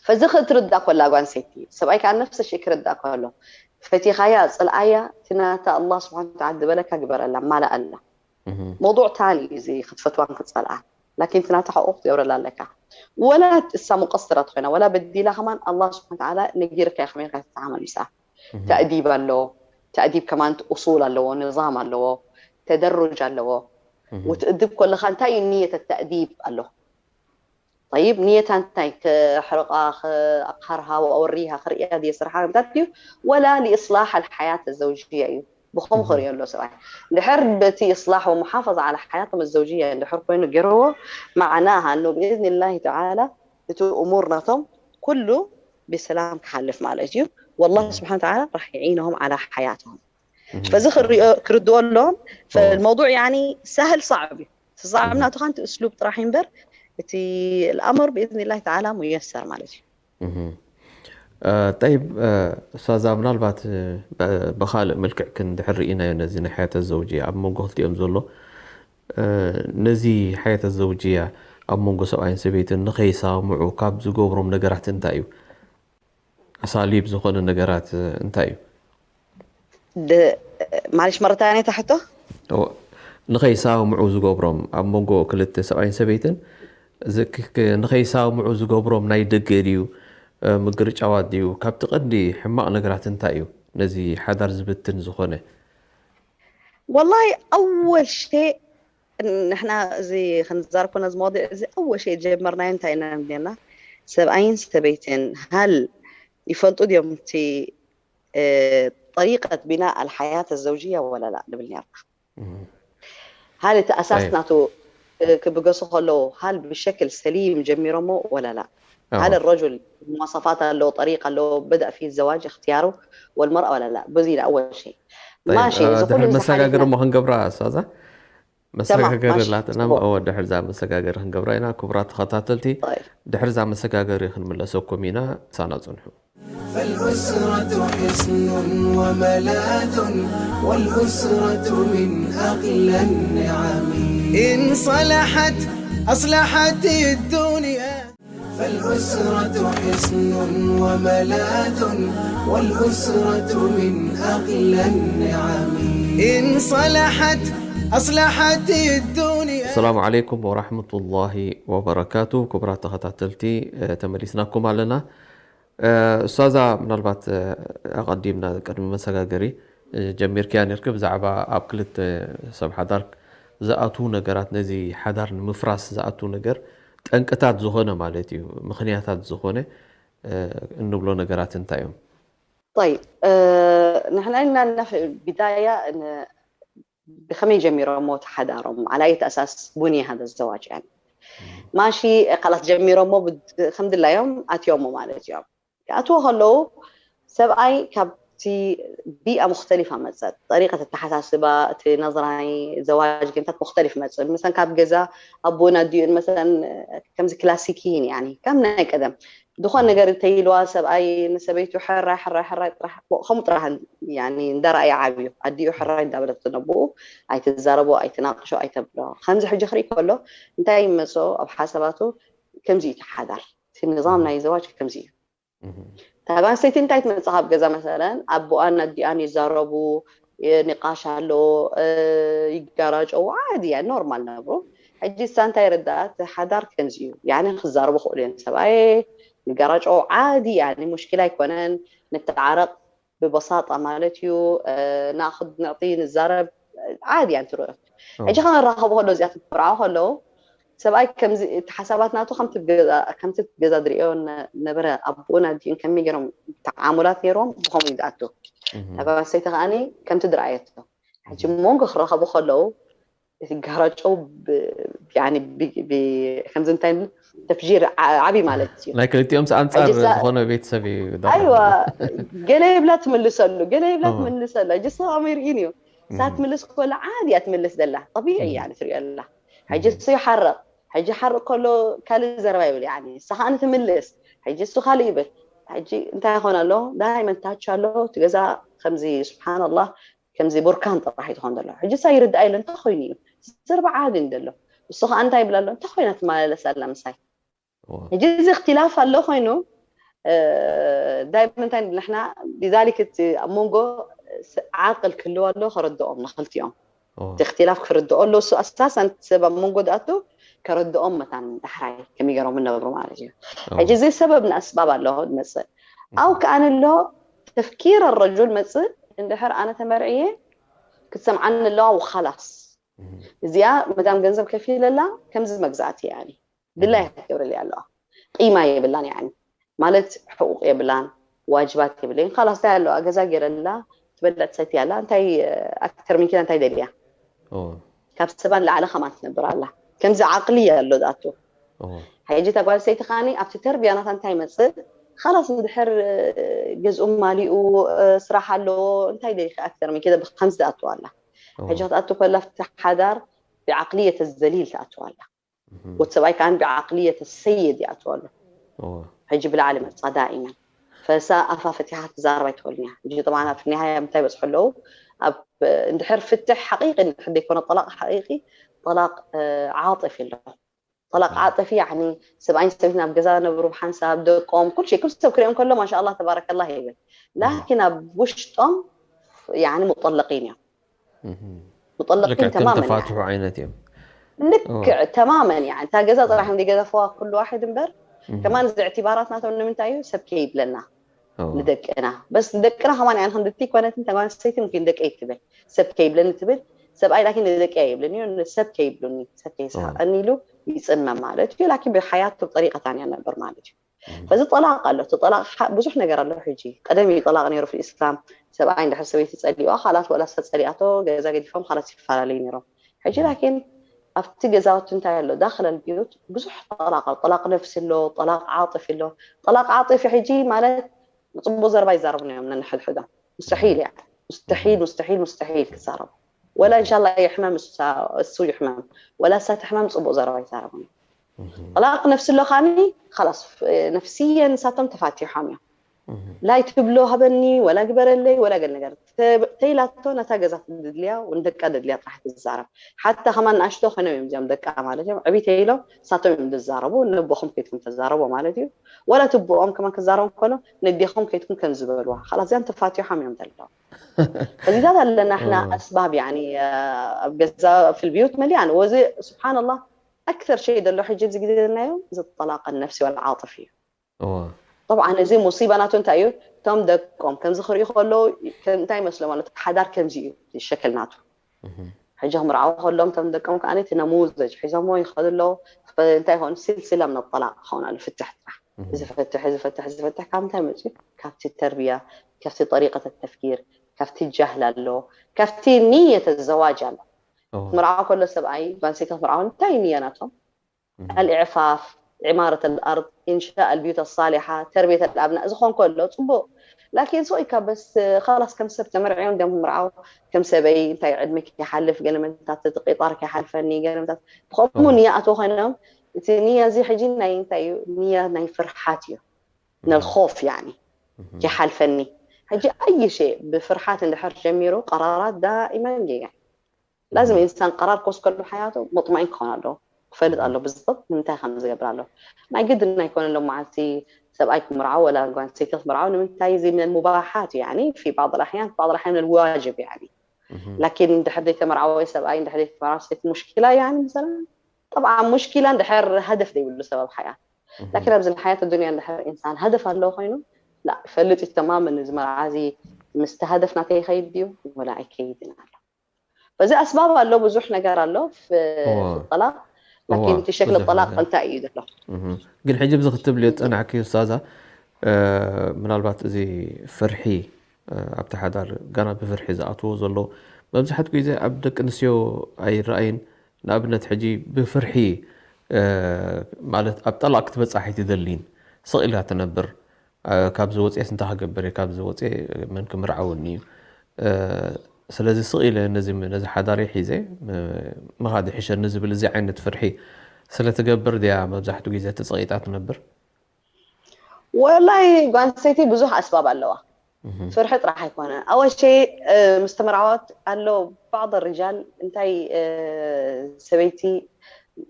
ፈዚ ክትርዳ ኮላ ጓንሰይቲ ሰብኣይ ከዓ ነፍሰ ሸይ ክርዳ ከሎ ፈቲኻያ ፅልኣያ፣ እቲ ናታ ኣላህ ስብሓን ተዓላ ዝበለካ ግበረላ፣ ማለኣላ። መውዱዕ ታኒ እዩ እዚ ክትፈትዋን ክትፀልኣን፣ ላኪን እቲ ናታ ሓቁ ክትገብረላ ኣለካ። ወላ እሳ ሙቀስራት ኮይና ወላ በዲላ ከማን ኣላህ ስብሓን ተዓላ ነጊርካ እዩ ከመይ ኢልካ ትተዓመል ምስኣ። ተእዲብ ኣሎ። ተእዲብ ከማን ኡሱል ኣለዎ፣ ንዛም ኣለዎ፣ ተደሩጅ ኣለዎ። ወትእድብ ከለኻ እንታይ እዩ ንየት ተእዲብ ኣሎ። طيب ንየታ እንታይ ክሕርቓ ክኣቅሃርሃ ወወሪሃ ክርእያ ድየ ስርሓ እንታይ እዩ ወላ لإصلاح الحياة الزوجية እዩ ብኸም ክርእዮ ኣሎ ሰብኣይ ድሕር በቲ إصلاح ومحافظة على حياتهم الزوجية እንድሕር ኮይኑ ገይርዎ معناها أنه بإذن الله تعالى እቲ እሙር ናቶም ኩሉ ብሰላም ክሓልፍ ማለት እዩ والله سبحانه وتعالى راح يعينهم على حياتهم فዚ ክርድኦ ኣለዎም فالموضوع يعني سهل صعب እዩ صعب ናቱ ካንቲ اسلوب ጥራሕ እምበር እቲ الأمر بإذن الله تعالى ميسر ማለት እዩ ጠይብ ኡስታዛ ምናልባት ብካልእ መልክዕ ክንድሕር ርኢናዮ ነዚ ናይ ሓያተ ዘውጅያ ኣብ መንጎ ክልቲኦም ዘሎ ነዚ ሓያተ ዘውጅያ ኣብ መንጎ ሰብኣይን ሰበይትን ንኸይሳምዑ ካብ ዝገብሮም ነገራት እንታይ እዩ ኣሳሊብ ዝኾነ ነገራት እንታይ እዩ ማለሽ መረታኒ ታሕቶ ንኸይሳምዑ ዝገብሮም ኣብ መንጎ ክልተ ሰብኣይን ሰበይትን ንኸይሳምዑ ዝገብሮም ናይ ደገ ድዩ ምግርጫዋት ድዩ ካብቲ ቀንዲ ሕማቕ ነገራት እንታይ እዩ ነዚ ሓዳር ዝብትን ዝኾነ والله أول شيء ንሕና እዚ ክንዛርብ ኮና እዚ መዋዲዕ እዚ ኣወል ሸይ ጀመርናዮ እንታይ ኢና ነርና ሰብኣይን ሰበይትን ሃል ይፈልጡ ድዮም እቲ ጠሪቀት ቢና ኣልሓያት ዘውጅያ ወላ ላ ንብል ነርና ሃል እቲ ኣሳስ ናቱ ክብገሱ ከለዉ ሃል ብሸክል ሰሊም ጀሚሮሞ ወላ ላ ሃል ረጁል መዋሰፋት ኣለዎ ጠሪቅ ኣለዎ በዳ ፊ ዘዋጅ እክትያሩ ወልመርኣ ወላ ላ በዚ ኢላ ኣወል ሸይ ማሽ እዚ ኩሉ ድሕሪ መሰጋገር እሞ ክንገብራ ኣስታዛ መሰጋገሪ ላትና እወ ድሕር ዛ መሰጋገሪ ክንገብራ ኢና ክቡራት ተኸታተልቲ ድሕር ዛ መሰጋገሪ ክንምለሰኩም ኢና ሳና ጽንሑ فالأسرة حصن وملاذ والأسرة من أغلى النعم إن صلحت أصلحت الدنيا فالأسرة حصن وملاذ والأسرة من أغلى النعم إن صلحت أصلحت الدنيا السلام عليكم ورحمة الله وبركاته ክቡራት ተኸታተልቲ ተመሊስናኩም ኣለና ኡስታዛ ምናልባት ኣቐዲምና ቅድሚ መሰጋገሪ ጀሚርክያ ነርክ ብዛዕባ ኣብ ክልተ ሰብ ሓዳር ዝኣትዉ ነገራት ነዚ ሓዳር ንምፍራስ ዝኣትዉ ነገር ጠንቅታት ዝኾነ ማለት እዩ ምኽንያታት ዝኾነ እንብሎ ነገራት እንታይ እዮም طيب ንሕና ኢልና ቢዳያ ብኸመይ ጀሚሮሞ ተሓዳሮም على أي أساس بني هذا الزواج يعني ማሺ ካላት ጀሚሮሞ ከም ድላዮም ኣትዮሞ ማለት እዮም ክኣትዎ ከለዉ ሰብኣይ ካብቲ ቢኣ ሙክተሊፋ መፀት ጠሪቀት ኣተሓሳስባ እቲ ነዝራይ ዘዋጅ ግንታት ሙክተሊፍ መፅእ ምሰን ካብ ገዛ ኣቦን ኣዲኡን መሰለን ከምዚ ክላሲኪን ያኒ ከም ናይ ቀደም ዝኾን ነገር እንተይልዋ ሰብኣይ ንሰበይቱ ሕራይ ሕራይ ሕራይ ጥራሕ ከምኡ ጥራሕ ያኒ እንዳረኣየ ዓብዩ ኣዲኡ ሕራይ እንዳበለት ነብኡ ኣይትዛረቦ ኣይትናቅሾ ኣይተብሎ ከምዚ ሕጂ ክርኢ ከሎ እንታይ ይመፅኦ ኣብ ሓሳባቱ ከምዚ እዩ ተሓዳር እቲ ንዛም ናይ ዘዋጅ ከምዚ እዩ እታ ጓል ኣንስተይቲ እንታይ ትመፅእ ካብ ገዛ መሰለን ኣቦኣን ኣዲኣን ይዛረቡ ኒቃሽ ኣሎ ይጋራጨው ዓዲ እያ ኖርማል ነብሩ ሕጂ እሳ እንታይ ርዳኣት ሓዳር ከምዚ እዩ ያኒ ክዛረቡ ክእሉ እዮም ሰብኣየ ንጋራጨው ዓዲ ያኒ ሙሽኪላ ኣይኮነን ንተዓረቅ ብበሳጣ ማለት እዩ። ናእኽድ ንዕጢ ንዛረብ፣ ዓዲ እያ እንትርኦ። ሕጂ ከነራኸቡ ከለዉ እዚኣት ክምርዓው ከለዉ ሰብኣይ ከምዚ እቲ ሓሳባት ናቱ ከምቲ ገዛ ከምቲ ገዛ ዝርእዮ ነበረ። ኣቦኡን ኣዲኡን ከመይ ገይሮም ተዓሙላት ነይሮም ብኸምኡ እዩ ዝኣቱ። እታ ጓል ኣንስተይቲ ከዓኒ ከምቲ ዝረኣየቶ ሕጂ መንጎ ክራኸቡ ከለዉ እቲ ጋራጨው ከምዚ እንታይ ተፍጂር ዓብዪ ማለት እዩ። ናይ ክልቲኦም ኣንፃር ዝኾነ ቤተሰብ እዩ። ኣይዋ ገለ ይብላ ትምልሰሉ፣ ገለ ይብላ ትምልሰሉ። ሕጂ ንስኻ ከምኡ ይርኢን እዩ። ንሳ ትምልስ ከላ ዓዲ እያ ትምልስ ዘላ፣ ጠቢዒ እያ ትሪኦ ዘላ። ሕጂ እሱ ይሓርቕ፣ ሕጂ ሓርቕ ከሎ ካልእ ዘረባ ይብል፣ ያኒ ንሳ ከዓ ትምልስ፣ ሕጂ እሱ ካልእ ይብል። ሕጂ እንታይ ይኾን ኣሎ? ዳይመን ታች ኣሎ እቲ ገዛ ከምዚ ስብሓንላህ ከምዚ ቡርካን ጥራሕ እዩ ትኾን ዘሎ። ሕጂ እሳ ይርድኣ ኢለ እንታይ ኮይኑ እዩ? ዘረባ ዓዲ እዩ ዘሎ። እሱ ከዓ እንታይ ይብል ኣሎ? እንታይ ኮይና ትመላለስ ኣላ ምሳይ? ሕጂ እዚ እክትላፍ ኣሎ ኮይኑ ዳይመን እንታይ ንሕና ሊዛሊክ እቲ ኣብ መንጎ ዓቅል ክህልዎ ኣሎ ከረድኦም ንክልቲኦም እቲ እክትላፍ ክርድኦ ኣሎ እሱ ኣሳሳን ሰብ ኣብ መንጎ ዝኣቱ ከረድኦም መታን ዳሕራይ ከመይ ገይሮም እነብሩ ማለት እዩ። ሕጂ እዚ ሰበብ ንኣስባብ ኣለዎ ዝመፅእ ኣው ከኣ ንሎ ተፍኪር ረጁል መፅእ እንድሕር ኣነ ተመርዕየ ክትሰምዓኒ ኣለዋ ወካላስ እዚኣ መዳም ገንዘብ ከፊለላ ከምዚ መግዛእቲ እያ ድላይ ክትገብረለይ ኣለዋ። ቂማ የብላን ያኒ ማለት ሕቁቅ የብላን ዋጅባት የብለይን። ካላስ እንታይ ኣለዋ ገዛ ገይረላ ትበልዕ ትሰቲ ኣላ እንታይ ኣክተር ሚኪና እንታይ ደልያ ካብ ሰባን ላዕለ ከማን ትነብር ኣላ። ከምዚ ዓቅሊ ኣሎ ዝኣቱ ሕጂ እታ ጓል ሰይቲ ከዓኒ ኣብቲ ተርቢያ ናታ እንታይ ይመፅእ ካላስ እንድሕር ገዝኡ ማሊኡ ስራሕ ኣለዎ እንታይ ደሊኺ ኣክተር ሚኪና ከምዚ ዝኣቱ ኣላ። ሕጂ ክትኣቱ ከላ ኣብቲ ሓዳር ብዓቅልየተ ዘሊል ትኣቱ ኣላ። ወዲ ሰብኣይ ከዓ ብዓቅልየተ ሰይድ ይኣትወሉ። ሕጂ ብላዕሊ መፃ ዳኢመን ፈሳ ኣፋ ፈቲሓ ትዛረብ ኣይትኸልን እያ። ሕጂ ጥብዓን ኣብ ኒሃያ ምንታይ በፅሑ ኣለዉ ኣብ እንድሕር ፍትሕ ሓቂቂ እንድሕር ዘይኮነ ጠላቅ ሓቂቂ ጠላቅ ዓጥፊ ኣሎ። ጠላቅ ዓጥፊ ያኒ ሰብኣይን ሰበይትን ኣብ ገዛ ነብሩ ብሓንሳብ ደቆም ኩሉ ሸይ ኩሉ ሰብ ክሪኦም ከሎ ማሻ ኣላ ተባረከላ ይብል። ላኪን ኣብ ውሽጦም ያኒ ሙጠለቂን እዮም። ሙጠለቂን ተማመን ተፋትሑ ዓይነት እዮም። ልክዕ ተማመን ያ እታ ገዛ ጥራሕ እዮም ገዘፈዋ ኩሉ ዋሕድ እምበር ከማን እዚ ዕቲባራት ናቶም ንምንታይ እዩ ሰብ ከይብለና ንደቅና በስ ንደቅና ከማን ያን ክንድቲ ኮነት ተጓንስተይቲ ምኪን ደቀይ ትብል ሰብ ከይብለኒ ትብል ሰብኣይ ላኪን ንደቀይ ይብለኒ እዩ ሰብ ከይብሉኒ ሰብ ከይስሓቀኒ ኢሉ ይፅመም ማለት እዩ። ላኪን ብሓያቱ ጠሪቀታን እያ ነበር ማለት እዩ። በዚ ጠላቅ ኣሎ እቲ ጠላቅ ብዙሕ ነገር ኣሎ። ሕጂ ቀደም እዩ ጠላቅ ነይሩ ፊ ኢስላም ሰብኣይ እንድሕር ሰበይቲ ፀሊዋ ካላት ወላ ሰብ ፀሊኣቶ ገዛ ገዲፎም ካላት ይፈላለዩ ነይሮም። ሕጂ ላኪን ኣብቲ ገዛውቲ እንታይ ኣሎ ዳክል ኣልቢዩት ብዙሕ ጠላቅ ኣሎ። ጠላቅ ነፍሲ ኣሎ፣ ጠላቅ ዓጥፊ ኣሎ። ጠላቅ ዓጥፊ ሕጂ ማለት ፅቡቅ ዘረባ ይዛረቡ እዮም ነንሕድሕዶም። ሙስተሒል እያ ሙስተሒል ሙስተሒል ሙስተሒል ክዛረቡ ወላ እንሻላ ይሕመም እሱ ይሕመም ወላ እሳ ትሕመም ፅቡቅ ዘረባ ይዛረቡ። ጠላቅ ነፍሲ ኣሎ ካኒ ካላስ ነፍስየ ንሳቶም ተፋቲሖም እዮም። ላይ ትብሎ ሃበኒ ወላ ግበረለይ ወላ ገል ነገር ተይላቶ ነታ ገዛ ትድልያ ንደቃ ደድልያ ጥራሕ ትዛረብ። ሓታ ከማን ንኣሽቶ ኮይኖም እዮም እዚኦም ደቃ ማለት እዮም ዕብይ ተይሎም ንሳቶም እዮም ዝዛረቡ። ነቦኹም ከይትኩም ተዛረቦ ማለት እዩ። ወላ ትቦኦም ከማን ክዛረቡ ከሎ ነዴኹም ከይትኩም ከም ዝበልዋ ካላስ እዚኣን ተፋቲሖም እዮም ዘለዉ። እዚታት ኣለና ሕና ኣስባብ ያኒ ኣብ ገዛ ፊልብዩት መሊኣን ወዚ ስብሓንላህ ኣክተር ሸይ ዘሎ ሕጂ እዚ ግዜ ዘናዮ እዚ ጠላቅ ነፍሲ ወላ ዓጥፍ እዩ። ጠብዓን እዚ ሙሲባ ናቱ እንታይ እዩ? እቶም ደቆም ከምዚ ክርእዩ ከለዉ እንታይ ይመስሎም ኣሎ? ሓዳር ከምዚ እዩ ሸክል ናቱ። ሕጂ ክምርዓዉ ከለዎም እቶም ደቆም ከዓ እቲ ነሙዘጅ ሒዞሞ ይኸዱ ኣለዉ። እንታይ ይኾኑ? ስልስላ ምን ጠላቅ ክኸውን ኣሎ ፍትሕ ጥራሕ። እዚ ፈትሕ እዚ ፈትሕ እዚ ፈትሕ ካብ ምንታይ መፅዩ? ካብቲ ተርቢያ፣ ካብቲ ጠሪቀት ተፍኪር፣ ካብቲ ጃህል ኣሎ፣ ካብቲ ንየት ዘዋጅ ኣሎ። ክምርዓው ከሎ ሰብኣይ ጓንሰይቲ ክምርዓው እንታይ ንያ ናቶም? ኣልዕፋፍ፣ ዕማረት ኣልኣርድ፣ ኢንሻእ ኣልቢዩት ኣሳሊሓ፣ ተርቢየት ኣልኣብና እዚ ኾን ከሎ ፅቡቅ። ላኪን ሶ ኢካ በስ ኻላስ ከም ሰብ ተመርዕዮም እንዲም ምርዓው ከም ሰበይ እንታይ ዕድመ ይሓልፍ ገለ መንታት እቲ ቂጣር ከይሓልፈኒ ገለ መንታት ብኸምኡ ንያ ኣቶ ኮይኖም እቲ ንያ እዚ ሕጂ ናይ እንታይ እዩ ንያ ናይ ፍርሓት እዩ። ነልኾፍ ያኒ ይሓልፈኒ። ሕጂ ኣይ ሸ ብፍርሓት እንድሕር ጀሚሩ ቀራራት ዳኢመን ጌጋ ላዝም ኢንሳን ቀራር ክወስከሉ ሓያቱ ሙጥማኢን ክኾን ኣለዎ። ክፈልጥ ኣሎ ብዝጥብ ንምንታይ ከም ዝገብር ኣሎ። ናይ ግድን ኣይኮነን ሎም መዓልቲ ሰብኣይ ክምርዓው ወላ ጓል ኣንስተይቲ ክትምርዓው ንምንታይ እዚ ምን ሙባሓት ያኒ ፊ ባዕድ ኣሕያን ባዕድ ኣሕያን ምን ዋጅብ ያኒ ላኪን እንድሕር ዘይተመርዓወ ሰብኣይ እንድሕር ዘይተመርዓወ ሰይቲ ሙሽኪላ ያኒ ምሰላ ጠብዓ ሙሽኪላ እንድሕር ሃደፍ ዘይብሉ ሰበብ ሓያ ላኪን ኣብዚ ሓያት ዱንያ እንድሕር ኢንሳን ሃደፍ ኣለዎ ኮይኑ ላ ፈልጥ ይተማመን እዚ መርዓ እዚ ምስቲ ሃደፍ ናተይ ይኸይድ ድዩ ወላ ኣይከይድን ኣሎ። በዚ ኣስባብ ኣሎ፣ ብዙሕ ነገር ኣሎ ፍ- እዋ። في الطلاق። لكن እዋ፣ እቲ ሸክሊ ብዙሕ ጠላቅ ነገር። እንታይ እዩ ዘሎ? እህ። ግን ሕጂ ብዚ ክትብልዮ ዝጸናሕኪ ኡስታዛ፣ እ፣ ምናልባት እዚ ፍርሒ፣ እ፣ ኣብቲ ሓዳር ጋና ብፍርሒ ዝኣትዎ ዘሎ መብዛሕትኡ ግዜ ኣብ ደቂ ኣንስትዮ ኣይረኣይን። ንኣብነት ሕጂ ብፍርሒ፣ እ፣ ማለት ኣብ ጠላቅ ክትበጽሕ ኣይትደልይን፣ ስቕ ኢላ ትነብር። እ፣ ካብዚ ወፅኤስ እንታይ ክገብር እየ፣ ካብዚ ወፅኤ መን ክምርዓወኒ እዩ፣ እ፣ ስለዚ ስቕ ኢለ ነዚ ነዚ ሓዳረይ ሒዘ ም- ምኻድ ይሕሸኒ ዝብል እዚ ዓይነት ፍርሒ ስለትገብር ድያ መብዛሕትኡ ግዜ ተጸቒጣ ትነብር? ወላይ ጓል ኣንስተይቲ ብዙሕ ኣስባብ ኣለዋ። ፍርሒ ጥራሕ ኣይኮነ ኣወሸ ምስ ተመርዓወት ኣሎ بعض الرجال እንታይ እ፣ ሰበይቲ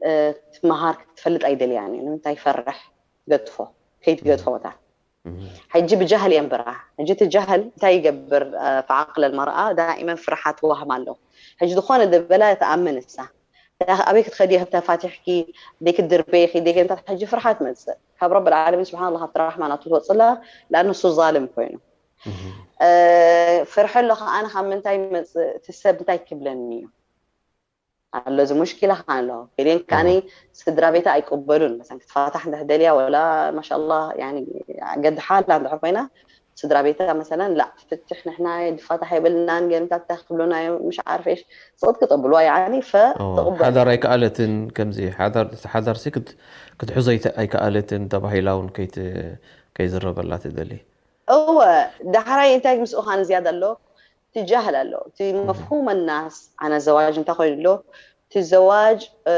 እ፣ ትመሃር ክትፈልጥ ኣይደልያን እዩ። ንምንታይ ይፈርሕ? ትገድፎ ከይትገድፎ መታን ሕጂ ብጃህል እየ እምበራ። ሕጂ እቲ ጃህል እንታይ ይገብር في عقل المرأة دائما ፍርሓት ትዋህም ኣሎ። ሕጂ ዝኾነ ደበላ ትኣምን እሳ ኣበይ ክትኸዲ ተፋቲሕኪ ደይ ክትድርበይ ኺ ደይ ገንታት ሕጂ ፍርሓት መጽእ ካብ ረብ العالمين سبحان الله ካብቲ ራሕማ ናቱ ትወጽላ لأنه እሱ ظالم ኮይኑ እ፣ ፍርሒ ኣሎ ከኣ ኣነ ካብ ምንታይ መጽእ እቲ ሰብ እንታይ ክብለኒ እዩ ኣሎ እዚ ሙሽኪላ ከኣ ኣሎ ገሊአን ከኣ ስድራ ቤታ ኣይቅበሉን መሰን ክትፋታሕ እንድሕር ደልያ ወላ ማሻ الله يعني ገዲ ሓላ እንድሕር ኮይና ስድራ ቤታ መሰለን ላ ፍትሕ ንሕና ድፋታሕ የብልናን ገንታት እንታይ ክብሉና እዮም مش عارف ايش ስቕት ክጠብልዋ يعني ፈ ኦ፣ ተቕበል ሓዳር ኣይከኣለትን ከምዚ ሓዳር እቲ ሓዳርሲ ክት- ክትሕዞ ኣይተ- ኣይከኣለትን ተባሂላ እውን ከይት- ከይዝረበላ ትደሊ። እወ ዳሕራይ እንታይ ምስኡ ካን ዝያዳ ኣሎ ትጃህል ኣሎ እቲ مفهوم الناس عن الزواج እንታይ ኮይኑ ኣሎ እቲ ዘዋጅ እ፣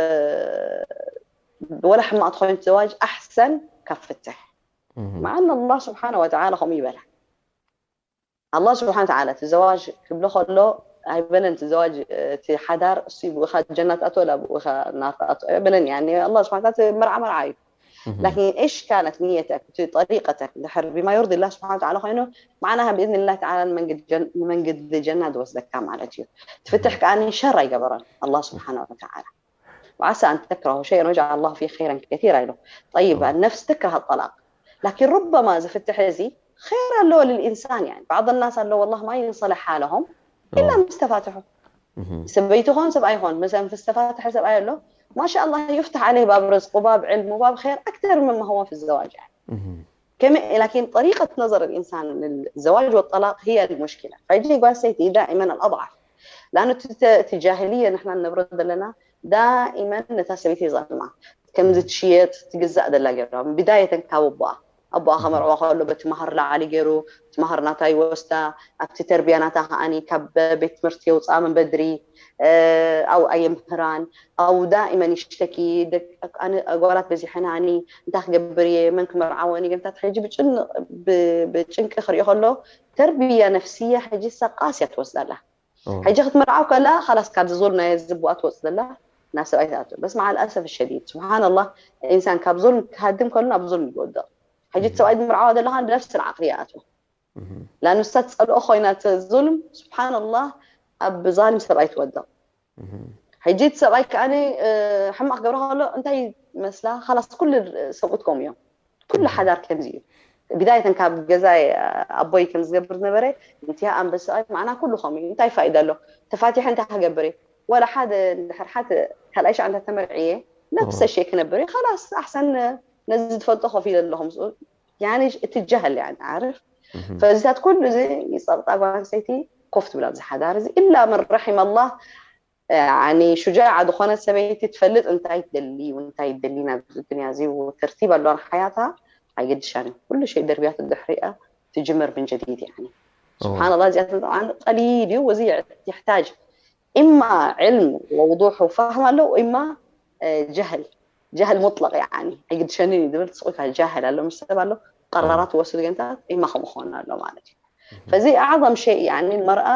ወላ ሕማቕ ተኮይኑ እቲ ዘዋጅ ኣሕሰን ካብ ፍትሕ እህ። مع أن الله سبحانه وتعالى ከምኡ ይበላ الله سبحانه وتعالى እቲ ዘዋጅ ክብሎ ከሎ ኣይበለን እቲ ዘዋጅ እ፣ እቲ ሓዳር እሱ ብኡኻ ጀና ትኣትወ ላ ብኡኻ ናር ትኣትወ ኣይበለን يعني الله سبحانه وتعالى መርዓ መርዓ እዩ لكن إيش كانت نيتك طريقتك ድሕር بما يرضي الله سبحانه وتعالى ኮይኑ معناها بإذن الله تعالى ንመንገዲ ጀን- ንመንገዲ ጀና ዝወስደካ ማለት እዩ ትፍትሕ ከኣ ሸር ኣይገበረን الله سبحانه وتعالى وعسى أن تكرهوا شيئا ويجعل الله فيه خيرا كثيرا ኢሉ طيب النفس تكره الطلاق لكن ربما ዝፍትሕ እዚ خير ኣለዎ للإنسان يعني بعض الناس ኣለዎ والله ما ينصلح حالهم إلا مستفاتحوا ሰበይቲ ኾን ሰብኣይ ኾን مثلا في استفاتح ሰብኣይ ኣሎ ما شاء الله يفتح عليه باب رزق وباب علم وباب خير أكثر مما هو في الزواج يعني. كم لكن طريقة نظر الإنسان للزواج والطلاق هي المشكلة فيجي يقول سيدي دائما الأضعف لأنه تجاهلية نحن نبرد لنا دائما نتاسبيتي ظلمة كم زتشيت تجزأ دلا جرام بداية كاوبا ኣቦኣ ከመርዕዋ ከሎ በቲ መሃር ላዓሊ ገይሩ እቲ መሃር ናታ ይወስዳ ኣብቲ ተርቢያ ናታ ከዓኒ ካብ ቤት ትምህርቲ የውፅኣ ምን በድሪ ኣው ኣየምህራን ኣው ዳኢመን ይሽተኪ ኣጓላት በዚሐናኒ እንታይ ክገብር እየ መን ክመርዓወኒ ገምታት ሕጂ ብጭንቂ ክሪኦ ከሎ ተርቢያ ነፍስያ ሕጂ ሳቃስያ ትወስዳላ ሕጂ ክትመርዓው ከላ ካላስ ካብዚ ዙልም ናይ ዝብዋ ትወፅእ ዘላ ናብ ሰብኣይ ትኣቱ በስ መዓል ኣሰፍ ሸዲድ ስብሓን ላህ ኢንሳን ካብ ዙልም ክሃድም ከሎ ናብ ዙልም ይወድቕ ሕጂ እቲ ሰብኣይ ዝምርዓዋ ዘለኻን ብነፍሲ ዓቅሊ ይኣትዎ ላን ንሳ ትፀልኦ ኮይና እቲ ዙልም ስብሓን ላህ ኣብ ዛሊም ሰብኣይ ትወድቕ ሕጂ እቲ ሰብኣይ ከኣ ሕማቅ ክገብራ ከሎ እንታይ መስላ ካላስ ኩሉ ሰብኡት ከምኡ እዮም ኩሉ ሓዳር ከምዚ እዩ ቢዳየተን ካብ ገዛ ኣቦይ ከም ዝገብር ዝነበረ እንቲያ ኣንበስኣይ ማዕና ኩሉ ከምኡ እዩ እንታይ ፋይዳ ኣሎ ተፋቲሐ እንታይ ክገብር እየ ወላ ሓደ እንድሕር ሓደ ካልኣይ ሻዕ እንተ ተመርዕየ ነፍሰ ሸይ ክነብር እየ ካላስ ኣሕሰን ነዚ ዝፈልጦ ኮፍ ኢለ ኣለኹ ምስኡ ያኒ እቲ ጀህል ያኒ ዓርፍ ፈዚታት ኩሉ እዚ ይፀቕጣ ጓል ኣንስተይቲ ኮፍ ትብል ኣብዚ ሓዳር እዚ ኢላ መን ረሒም ኣላህ ያኒ ሹጃዓ ዝኾነት ሰበይቲ ትፈልጥ እንታይ ትደሊ እንታይ ትደሊ ናብዚ ዱንያ እዚ ተርቲብ ኣለዋ ሓያታ ኣይገድሻን እዩ ኩሉ ሸይ ደርብያ ትድሕሪኣ ትጅመር ምን ጀዲድ ያኒ ስብሓን ላ እዚኣተን ጠብዓን ቀሊል እዩ ወዚ ይሕታጅ إما علم ووضوح وفهم ኣለዎ إما جهل جهل مطلق يعني ኣይግድሸንን እዩ ዝብል ስቑ ኢልካ ጃህል ኣሎ ምስ ሰብ ኣሎ ቀራራት ወስድ ገንታት إما ከምኡ ክኾን ኣሎ ማለት እዩ ፈዚ ኣዕظም ሸይ يعني መርኣ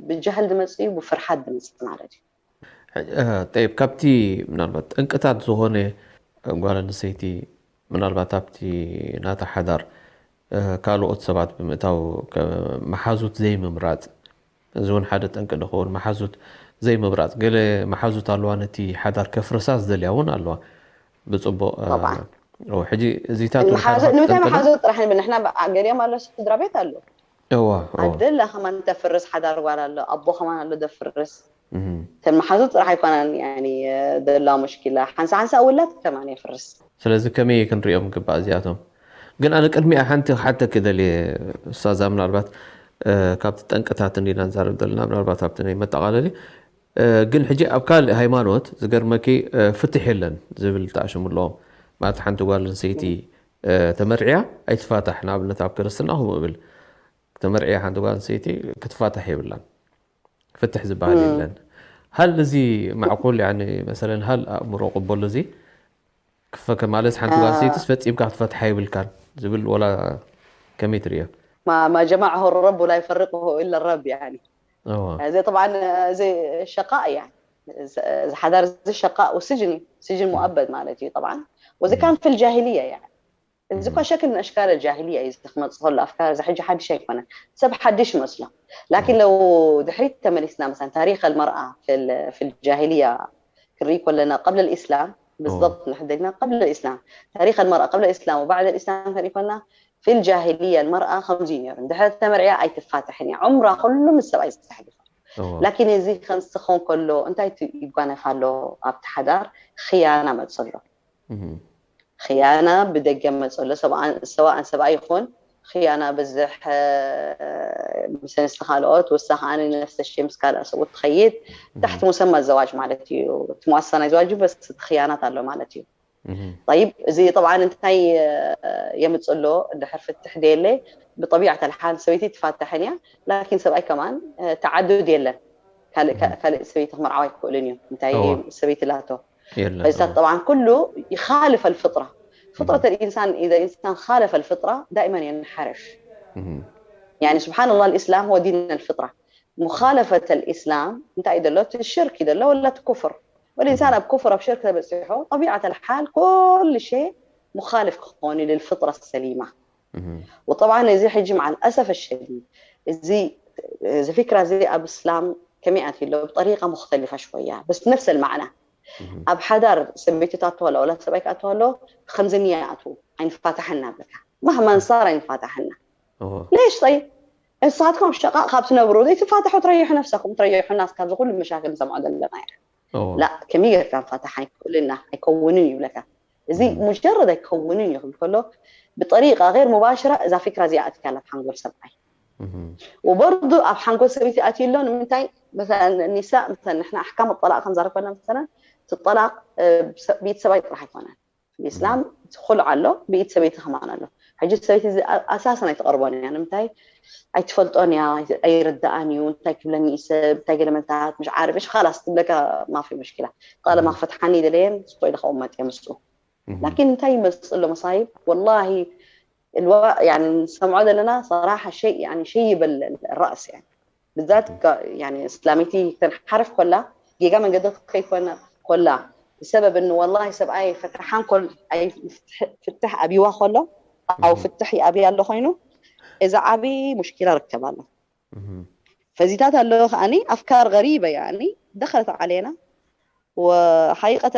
ብጃህል ዝመፅእ እዩ ብፍርሓት ዝመፅእ ማለት እዩ ጠይብ ካብቲ ምናልባት ጠንቅታት ዝኾነ ጓል ኣንስተይቲ ምናልባት ኣብቲ ናታ ሓዳር ካልኦት ሰባት ብምእታው መሓዙት ዘይምምራፅ እዚ እውን ሓደ ጠንቂ ዝኸውን መሓዙት ዘይምምራፅ ገለ መሓዙት ኣለዋ ነቲ ሓዳር ከፍርሳ ዝደልያ እውን ኣለዋ ብፅቡቅ ሕጂ እዚታት ንምንታይ መሓዙት ጥራሕ ንብል ንሕና ገሊኦም ኣሎ ስድራ ቤት ኣሎ እዋ ኣደላ ከማን ተፍርስ ሓዳር ጓል ኣሎ ኣቦ ከማን ኣሎ ደፍርስ ተን መሓዙ ጥራሕ ኣይኮናን ያኒ ደላ ሙሽኪላ ሓንሳ ሓንሳ ውላት ከማን የፍርስ። ስለዚ ከመይ ክንሪኦም ግባእ እዚኣቶም? ግን ኣነ ቅድሚኣ ሓንቲ ክሓተኪ ደልየ ኡስታዛ፣ ምናልባት ካብቲ ጠንቅታት እንዲና ንዛረብ ዘለና፣ ምናልባት ኣብቲ ናይ መጠቓለሊ ግን ሕጂ ኣብ ካልእ ሃይማኖት ዝገርመኪ ፍትሕ የለን ዝብል ተኣሽሙ ኣለዎም። ማለት ሓንቲ ጓል ኣንስተይቲ ተመርዕያ ኣይትፋታሕ፣ ንኣብነት ኣብ ክርስትና ከምኡ እብል፣ ተመርዕያ ሓንቲ ጓል ኣንስተይቲ ክትፋታሕ የብላን፣ ፍትሕ ዝበሃል የለን። ሃል እዚ ማዕቁል ያኒ መሰለን ሃል ኣእምሮ ቅበሎ እዚ ክፈከ ማለት ሓንቲ ጓል ኣንስተይትስ ፈጺምካ ክትፈትሓ የብልካን ዝብል ወላ ከመይ ትርእዮ? ما ما جمعه الرب لا يفرقه إلا الرب يعني. እዚ طبعا እዚ شقاء يعني. እዚ ሓዳር እዚ شقاء وسجن، سجن مؤبد ማለት እዩ طبعا. وإذا كان في الجاهلية يعني. እዚ እኳ ሸክል ንኣሽካል ጃሂልያ እዩ ዝመፅእ ከሎ ኣፍካር እዚ ሕጂ ሓድሽ ኣይኮነን። ሰብ ሓድሽ መስሎ ላኪን ለው ድሕሪት ተመሊስና مثلا تاريخ المرأة في الجاهلية ክንርኢ ከለና قبل الإسلام بالضبط نحددنا قبل الإسلام تاريخ المرأة قبل الإسلام وبعد الإسلام ክንርኢ ከለና في الجاهلية المرأة ከምዚ እዩ ነይሩ። ድሕሪ ተመርዕያ ኣይትፋትሕን እያ። ዑምራ ኩሉ ምስ ሰብኣይ ዝተሕልፈ ላኪን እዚ ከምዚ ክኸውን ከሎ እንታይ ይጓነፍ ኣሎ ኣብቲ ሓዳር ክያና መፅእ ኣሎ። ኽያና ብደገ መፅእ ኣሎ። ሰብኣን ሰብኣይ ይኹን ኽያና በዝሕ ምስ ኣንስቲ ካልኦት ወሳ ከዓኒ ነፍሰ ሸ ምስ ካልኣ ሰብኡት ትኸይድ ታሕቲ ሙሰማ ዘዋጅ ማለት እዩ። እቲ ሙኣሰሳ ናይ ዘዋጅ በስ እቲ ኽያናት ኣሎ ማለት እዩ። طيب እዚ طبعا እንታይ የምፅእ ኣሎ? እንድሕር ፍትሕ ደየለ ብጠቢዓት ኣልሓል ሰበይቲ ትፋታሕን እያ። ላኪን ሰብኣይ ከማን ተዓዱድ የለን። ካልእ ሰበይቲ ክምርዓው ኣይክእልን እዩ። እንታይ ሰበይቲ ላቶ ፈይሳት طبعا ኩሉ يخالف الفطرة. فطرة الإنسان إذا إنسان خالف الفطرة دائما ينحرف. يعني سبحان الله الإسلام هو دين الفطرة. مخالفة الإسلام እንታይ እዩ ዘሎ? እቲ ሽርክ እዩ ዘሎ ወላ እቲ ኩፍር። والإنسان ኣብ ኩፍር ኣብ ሽርክ ተበፂሑ طبيعة الحال ኩሉ شيء مخالف ክኾን እዩ للفطرة السليمة. وطبعا እዚ ሕጂ مع الأسف الشديد እዚ እዚ فكرة እዚ ኣብ እስላም ከመይ ኣትዩ ኣሎ بطريقة مختلفة شوية بس نفس المعنى. ኣብ ሓዳር ሰበይቲ ትኣቱ ኣላ ወላ ሰብኣይ ክኣቱ ኣሎ ከምዚ ንያ ኣትዉ ኣይንፋታሕን ናብለካ مهما صار ኣይንፋታሕን ኢና። ليش طيب ንስኻትኩም ኣብ ሸቃቕ ካብ ትነብሩ ዘይትፋታሑ ትረይሑ ነፍሰኩም ትረይሑ ናስ ካብዚ ኩሉ መሻክል ንሰምዖ ዘለና ኢና። لا ከመይ ጌርካ ንፋታሕ ኣይክእልን ኢና ኣይከውንን ይብለካ። እዚ مجرد ኣይከውንን እዩ ክብል ከሎ بطريقة غير مباشرة እዛ فكرة እዚኣ ኣትያ ኣላ ኣብ ሓንጎል ሰብኣይ. وبرضو ኣብ ሓንጎል ሰበይቲ ኣትዩ ኣሎ ንምንታይ مثلا النساء مثلا نحن أحكام الطلاق ክንዛረብ ከለና مثلا እቲ ጠላቅ ብኢድ ሰብኣይ ጥራሕ ኣይኮነን። ብእስላም እቲ ኹልዕ ኣሎ ብኢድ ሰበይቲ ከማን ኣሎ። ሕጂ ሰበይቲ እዚ ኣሳሰን ኣይትቐርቦን እያ ንምንታይ ኣይትፈልጦን እያ ኣይርዳኣን እዩ እንታይ ክብለኒ እዩ ሰብ እንታይ ገለመልታት ምሽ ዓርብ እሽ ካላስ ትብለካ ማፊ ሙሽኪላ ቃለ ማክፈትሓኒ ደለየን ስጦ ኢለ ከቕመጥ እየ ምስኡ ላኪን እንታይ ይመፅእ ኣሎ መሳይብ ወላሂ الوا يعني نسمعه لنا صراحة شيء يعني شيء يبل الرأس يعني بالذات يعني اسلاميتي تنحرف كلها جيجا من قد كيف كلها بسبب انه والله سب اي فتحان كل اي فتح ابي واخله او فتح ابي الله خينه اذا ابي مشكله ركب الله فزيتات الله اني افكار غريبه يعني دخلت علينا وحقيقه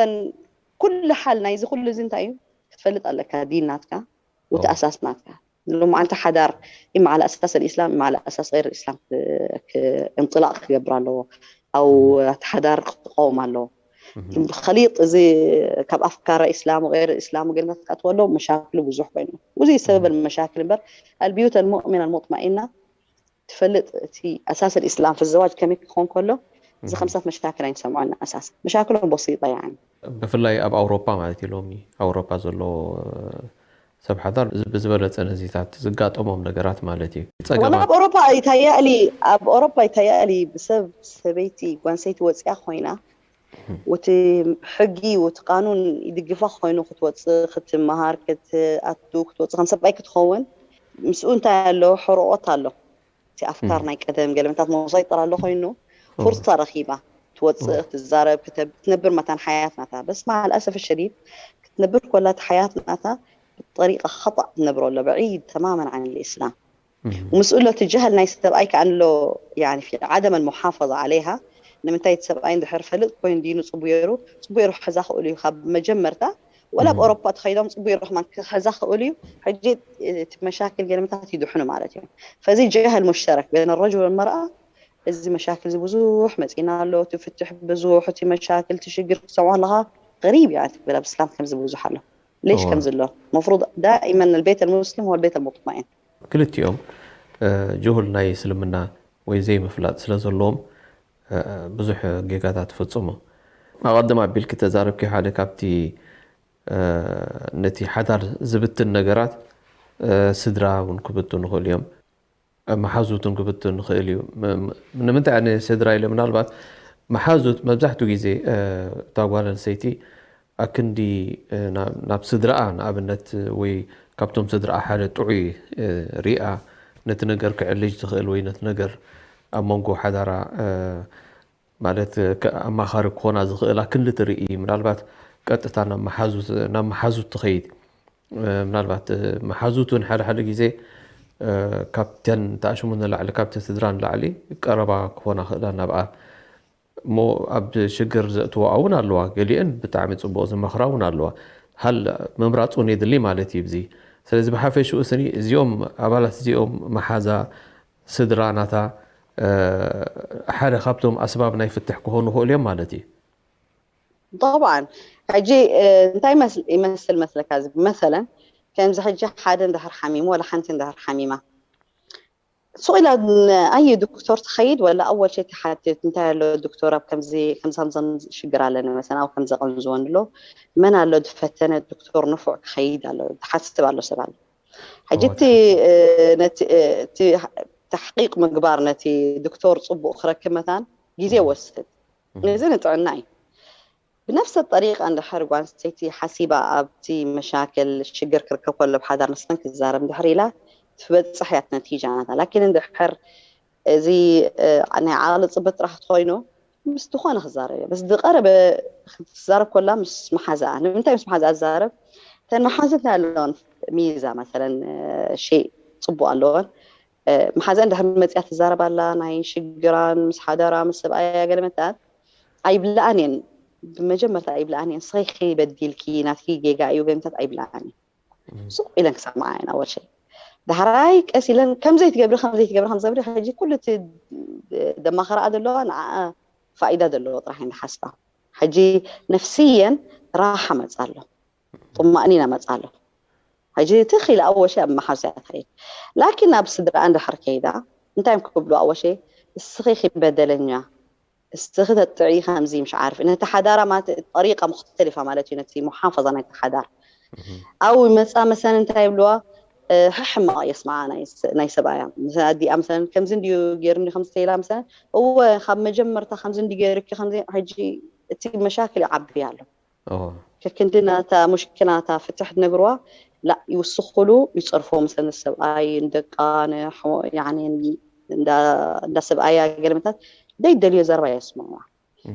كل حال نايز كل زين تايم كتفلت على كدين ناتكا وتاساس ناتكا لما انت حدار اما على اساس الاسلام اما على اساس غير الاسلام انطلاق كبر له او حدار قوم له خليط زي كاب افكار اسلام وغير اسلام وغير ما تقاتوا له مشاكل بزح بينه وزي سبب المشاكل بر البيوت المؤمنه المطمئنه ትፈልጥ እቲ ኣሳስ الإسلام في الزواج ከመይ ክኾን ከሎ እዚ ከምሳት መሻክል ኣይንሰምዖን ኣሳስ መሻክሎም በሲጣ يعني ብፍላይ ኣብ ኣውሮፓ ማለት እዩ ሎሚ ኣውሮፓ ዘሎ ሰብ ሓዳር ብዝበለፀ ነዚታት ዝጋጠሞም ነገራት ማለት እዩ ጸገማት ኣብ ኣውሮፓ ይታያእሊ ኣብ ኣውሮፓ ይታያእሊ ብሰብ ሰበይቲ ጓንሰይቲ ወፅያ ኮይና ወቲ ሕጊ ወቲ ቃኑን ይድግፋ ኮይኑ ክትወፅእ ክትመሃር ክትኣቱ ክትወፅእ ከም ሰብኣይ ክትኸውን ምስኡ እንታይ ኣሎ ሕርቆት ኣሎ እቲ ኣፍካር ናይ ቀደም ገለመታት መሰይጠር ኣሎ ኮይኑ ፍርሳ ረኺባ ትወፅእ ክትዛረብ ክትነብር መታን ሓያት ናታ በስ ማዓ ልኣሰፍ ሸዲድ ክትነብር ኮላ እቲ ሓያት ናታ ብጠሪቃ ኸጣእ ትነብሮ ኣሎ ብዒድ ተማመን ዓን ልእስላም ومسؤولة تجاه الناس تبعي كأن له يعني في عدم المحافظة عليها ንምንታይ እቲ ሰብኣይ እንድሕር ፈልጥ ኮይኑ ድዩ ንፅቡየሩ ፅቡየሩ ክሕዛ ክእሉ እዩ ካብ መጀመርታ ወላ ኣብ ኣውሮፓ ተኸይዶም ፅቡቅ ይረኽማን ክኸዛ ክእሉ እዩ። ሕጂ እቲ መሻክል ገለመታት ይድሕኑ ማለት እዮም። ፈዚ ጀህል ሙሽተረክ በይነ ረጅል ወልመርኣ፣ እዚ መሻክል እዚ ብዙሕ መፂና ኣሎ። እቲ ፍትሕ ብዙሕ፣ እቲ መሻክል፣ እቲ ሽግር ክትሰምዖ ኣለኻ፣ غريب يعني ትብል ኣብ እስላም ከምዚ ብዙሕ ኣሎ። ليش ከምዚ ኣሎ? مفروض دائما البيت المسلم هو البيت المطمئن። ክልቲኦም ጅሁል ናይ እስልምና ወይ ዘይምፍላጥ ስለ ዘለዎም ብዙሕ ጌጋታት ፈጽሙ። ኣቐድም ኣቢልኪ ተዛረብኪ ሓደ ካብቲ ነቲ ሓዳር ዝብትን ነገራት ስድራ እውን ክብትኑ ይኽእሉ እዮም። መሓዙት እውን ክብትኑ ይኽእል እዩ። ንምንታይ ኣነ ስድራ ኢለ? ምናልባት መሓዙት መብዛሕትኡ ግዜ እታ ጓል ኣንስተይቲ ኣክንዲ ናብ ስድራኣ ንኣብነት ወይ ካብቶም ስድራኣ ሓደ ጥዑይ ሪኣ ነቲ ነገር ክዕልጅ ዝኽእል ወይ ነቲ ነገር ኣብ መንጎ ሓዳራ ማለት ኣማኻሪ ክኾና ዝኽእላ ክንዲ ትርኢ ምናልባት ቀጥታ ናብ መሓዙት ትኸይድ። ምናልባት መሓዙት እውን ሓደ ሓደ ግዜ ካብተን ተኣሽሙ ንላዕሊ ካብተን ስድራ ንላዕሊ ቀረባ ክኾና ክእላ ናብኣ እሞ ኣብ ሽግር ዘእትዋ እውን ኣለዋ። ገሊአን ብጣዕሚ ፅቡቅ ዝመኽራ እውን ኣለዋ። ሃል ምምራፅ እውን የድሊ ማለት እዩ። እዚ ስለዚ ብሓፈሽኡ ስኒ እዚኦም ኣባላት እዚኦም መሓዛ ስድራ ናታ ሓደ ካብቶም ኣስባብ ናይ ፍትሕ ክኾኑ ይኽእሉ እዮም ማለት እዩ። طبعا ሕጂ እንታይ ይመስል መስለካ እዚ መሰለን ከምዚ ሕጂ ሓደ እንድሕር ሓሚሙ ወላ ሓንቲ እንድሕር ሓሚማ ሱቕ ኢላ ኣየ ዶክተር ትኸይድ ወላ ኣወል ሸይ ትሓትት እንታይ ኣሎ ዶክተር ኣብ ከምዚ ከምዚ ከምዚ ሽግር ኣለኒ መሰለን ኣብ ከምዚ ቀንዝወን ኣሎ መን ኣሎ ዝፈተነ ዶክተር ንፉዕ ክኸይድ ኣሎ ዝሓስብ ኣሎ ሰብ ኣሎ ሕጂ እቲ ነቲ እቲ ተሕቂቅ ምግባር ነቲ ዶክተር ፅቡቅ ክረክብ መታን ግዜ ወስድ እዚ ንጥዕና እዩ ብነፍሰ ጠሪቃ እንድሕር ጓል ኣንስተይቲ ሓሲባ ኣብቲ መሻክል ሽግር ክርከብ ከሎ ብሓዳር ንስኽን ክዛረብ እንድሕር ኢላ ትበፅሕ እያ ነቲጃ ናታ ላኪን እንድሕር እዚ ናይ ዓቕሊ ፅበት ጥራሕ ተኮይኑ ምስ ዝኾነ ክዛረብ እያ በስ ዝቀረበ ክትዛረብ ከላ ምስ መሓዛኣ ንምንታይ ምስ መሓዛኣ ትዛረብ እተን መሓዙት ኣለወን ሚዛ መሰለን ሸይ ፅቡቅ ኣለወን መሓዘን ድሕሪ መፅያ ትዛረብ ኣላ ናይ ሽግራን ምስ ሓደራ ምስ ሰብኣያ ገለ መታን ኣይብልኣን እየን ብመጀመርታ ኣይብልኣን እየን ስኺ በዲልኪ ናትኪ ጌጋ እዩ ገለ መታት ኣይብልኣን እየን ሱቕ ኢለን ክሰምዓ እየን ኣወል ሸይ ዳሕራይ ቀስ ኢለን ከምዘይ ትገብሪ ከምዘይ ትገብሪ ከምዘይ ትገብሪ ሕጂ ኩሉ እቲ ደማኸረኣ ዘለዋ ንዓኣ ፋኢዳ ዘለዎ ጥራሕ እየን ዝሓስባ ሕጂ ነፍስየን ራሓ መፃ ኣሎ ጥማእኒና መፃ ኣሎ ሕጂ ትኽ ኢላ ኣወል ሸይ ኣብ መሓዙት እያ ትኸይድ ላኪን ናብ ስድራኣ እንድሕር ከይዳ እንታይ እዮም ክብሉ ኣወል ሸይ እስኺ ኢኺ በደለኛ እስኺ ተጥዕዪ ከምዚ ምሽ ዓርፊ ነቲ ሓዳራ ማለት ጠሪቃ ሙክተሊፋ ማለት እዩ ነቲ ሙሓፈዛ ናይቲ ሓዳር ኣብኡ ይመፃ መሰለን እንታይ ይብልዋ ሕሕማቕ የስምዓ ናይ ሰብኣያ ኣዲኣ መሰለን ከምዚ እንድዩ ገይሩኒ ከምዚ ተይላ መሰለን እወ ካብ መጀመርታ ከምዚ እንዲ ገይሩኪ ከምዚ ሕጂ እቲ መሻክል ይዓቢ ኣሎ ከክንዲ ናታ ሙሽክል ናታ ፍትሕ ትነግርዋ ላ ይውስኽሉ ይፀርፎ መሰለን ሰብኣይ ንደቃ ንዳ ሰብኣያ ገለመታት ዘይደልዮ ዘረባ የስምዕዋ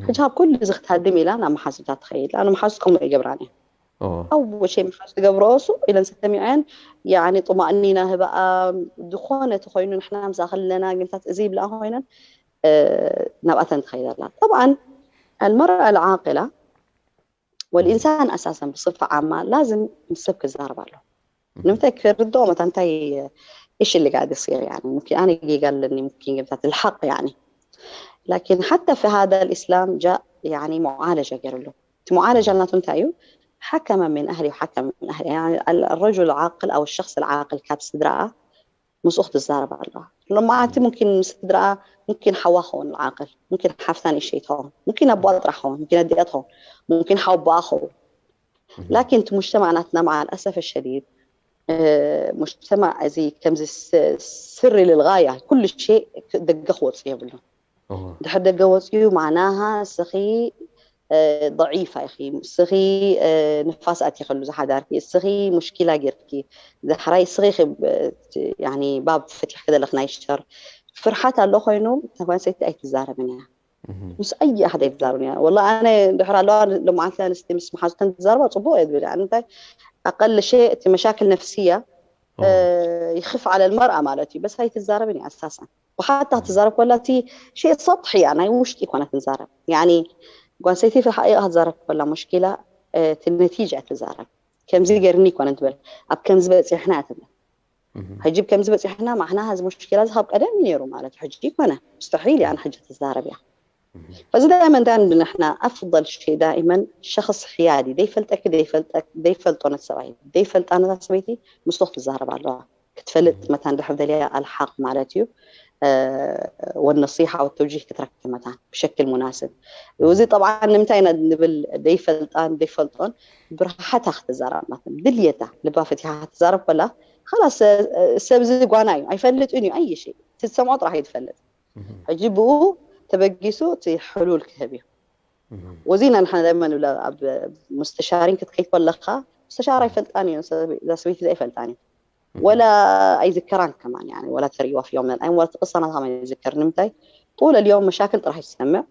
ሕጂ ካብ ኩሉ እዚ ክትሃድም ኢላ ናብ መሓዙታ ትኸይድ ኣነ መሓዙት ከምኡ ይገብራን እየ ኣብ ወሸይ መሓዙት ትገብረኦ ሱ ኢለን ሰሚዐን ያኒ ጥማእኒና ህበኣ ዝኾነ ተኮይኑ ንሕና ምሳ ከለና ግንታት እዚ ይብላ ኮይነን ናብኣተን ትኸይድ ኣላ طبعا المرأة العاقلة والإنسان أساسا بصفة عامة لازم من السبك الزهر بالو ንምንታይ ክርድኦ መታ እንታይ ايش اللي قاعد يصير يعني ممكن انا ጌጋ ኣለኒ ممكن ጌጋታት الحق يعني لكن حتى في هذا الاسلام جاء يعني معالجه ገይርሉ እቲ معالجه ናቱ እንታይ እዩ حكم من اهلي وحكم من اهلي يعني الرجل العاقل او الشخص العاقل ካብ ስድራኣ ምስኡ ክትዛረብ ኣለዋ ሎማዓንቲ ممكن ስድራኣ ممكن ሓዋ ኸውን العاقل ممكن ሓፍታ ንእሸይ ትኸውን ممكن ኣቦኣ ጥራሕ ኸውን ممكن ኣዲኣ ትኸውን ممكن ሓወቦኣ ኸውን لكن እቲ مجتمع ናትና مع الأسف الشديد مجتمع እዚ ከምዚ ስሪ للغاية ኩሉ شيء ደገ ክወፅእ የብሉን ድሕር ደገ ወፅኡ معناها እስኺ ضعيفة ኢኺ እስኺ ንፋስ ኣቲኽሉ ዝሓዳርኪ እስኺ مشكلة ጌርኪ ዳሕራይ እስኺ ባብ ፈቲሕኪ ዘለኺ ናይ ሸር ፍርሓት ኣሎ ኮይኑ ተጓንሰይቲ ኣይትዛረብን እያ ምስ ኣይ ኣሕደ ይዛረብን እያ ወላ ኣነ ድሕር ኣለዋ ሎማዓንቲ ኣንስቲ ምስ መሓዙተን ትዛረባ ፅቡቅ እየ ዝብል ኣነ እንታይ ኣቀል ሸ እቲ መሻክል ነፍስያ ይኽፍ ዓለ ልመርኣ ማለት እዩ በስ ኣይትዛረብን እያ ኣሳሳን ብሓታ ክትዛረብ ከላ እቲ ሸ ሰጥሒ እያ ናይ ውሽጢ ይኮነ ትዛረብ ያኒ ጓንሰይቲ ሓቂቃ ክትዛረብ ከላ ሙሽኪላ እቲ ነቲጃ ትዛረብ። ከምዚ ገርኒ ይኮነ ትብል፣ ኣብ ከምዚ በፂሕና ትብል። ሕጂ ከምዚ በፂሕና ማዕና እዚ ሙሽኪላ እዚ ካብ ቀደም እዩ ነይሩ ማለት ሕጂ ይኮነ ሙስተሒል እያ ሕጂ ትዛረብ እያ። ፈዚ ዳይመን ዳን ንሕና ኣፍضل شيء دائما شخص حيادي ዘይፈልጠኪ ዘይፈልጠ ዘይፈልጦ ነቲ ሰብኣይ ዘይፈልጣ ነታ ሰበይቲ ምስሉ ክትዛረብ ኣለዋ። ክትፈልጥ መታን ድሕር ደልያ ኣልሓቕ ማለት እዩ። والنصيحة والتوجيه ክትረክብ መታን ብሸክል ሙናስብ። እዚ ጠብዓ ንምንታይ ኢና ንብል ዘይፈልጣን ዘይፈልጦን ብርሓታ ክትዛረብ ማለት ድልየታ ልባ ፈቲሓ ክትዛረብ ከላ ላስ ሰብዚ ጓና እዩ ኣይፈልጥን እዩ ኣይ ሸይ ትሰምዖ ጥራሕ እዩ ትፈልጥ። ሕጂ ብኡ ተበጊሱ እቲ ሕሉል ክህብ እዩ። ወዚ ኢና ንሕና ዳይማ ንብላ ኣብ ሙስተሻሪን ክትከይድ ከለካ ሙስተሻር ኣይፈልጣን እዩ እዛ ሰበይቲ እዛ ኣይፈልጣን እዩ ወላ ኣይዝከራን ከማን يعني ولا ተርእይዋ في يوم من الأيام ولا ተቅሳና ከማን ይዝከር ንምንታይ طول اليوم مشاكل ጥራሕ ይሰምዕ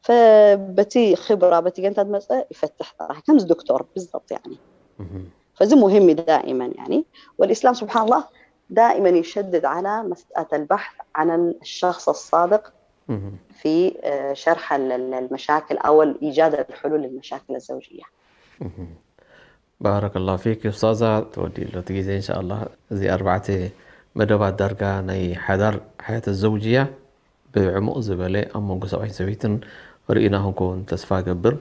فበቲ ክብራ በቲ ገንታ ዝመፀ ይፈትሕ ጥራሕ ከምዚ ዶክተር بالضبط يعني فዚ مهم دائما يعني والإسلام سبحان الله دائما يشدد على مسألة البحث عن الشخص الصادق في شرح المشاكل أو إيجاد الحلول للمشاكل الزوجية. ባረከላሁ ፊክ ኡስታዛ። ተወዲእሎ እቲ ግዜ እንሻኣላ። እዚ ኣርባዕተ መደባት ዳርጋ ናይ ሓዳር ሓያት ዘውጅያ ብዕሙቕ ዝበለ ኣብ መንጎ ሰብኣይን ሰበይትን ርኢና ክንከውን ተስፋ ገብር።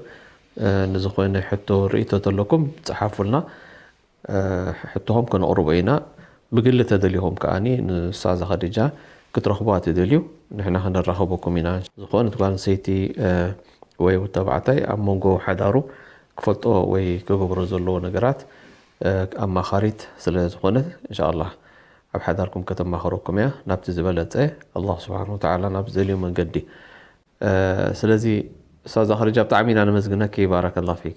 ንዝኾነ ሕቶ ርእቶ ተለኩም ጸሓፉልና። ሕቶኹም ከነቕርቦ ኢና። ብግሊ ተደሊኹም ከኣ ንኡስታዛ ኸዲጃ ክትረኽቡዋ ትደልዩ ንሕና ክንራኸበኩም ኢና። ዝኾነት ጓል ኣንስተይቲ ወይ ተባዕታይ ኣብ መንጎ ሓዳሩ ክፈልጦ ወይ ክገብሮ ዘለዎ ነገራት ኣማኻሪት ስለ ዝኾነት እንሻኣላህ ኣብ ሓዳርኩም ከተማኽረኩም እያ ናብቲ ዝበለፀ ኣላህ ስብሓን ወተዓላ ናብ ዝደልዮ መንገዲ። ስለዚ ኡስታዛ ኸዲጃ ብጣዕሚ ኢና ነመስግነኪ። ባረከላህ ፊኪ።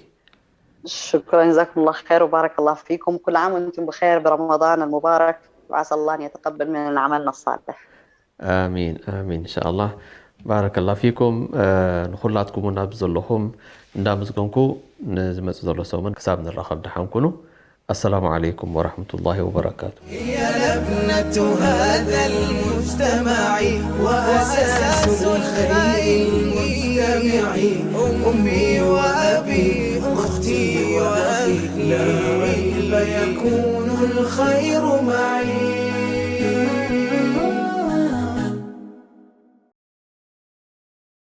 شكرا جزاكم الله خير وبارك الله فيكم كل عام وانتم بخير برمضان المبارك وعسى الله ان يتقبل منا عملنا الصالح. ኣሚን ኣሚን እንሻኣላህ። ባረከላህ ፊኩም። ንኹላትኩም እውን ኣብ ዘለኹም እንዳመስገንኩ ንዝመፅእ ዘሎ ሰሙን ክሳብ ንራኸብ ደሓን ኩኑ። السلام عليكم ورحمة الله وبركاته. هي لبنة هذا المجتمع وأساس الخير المجتمع. أمي وأبي أختي وأخي لا ريب يكون الخير معي.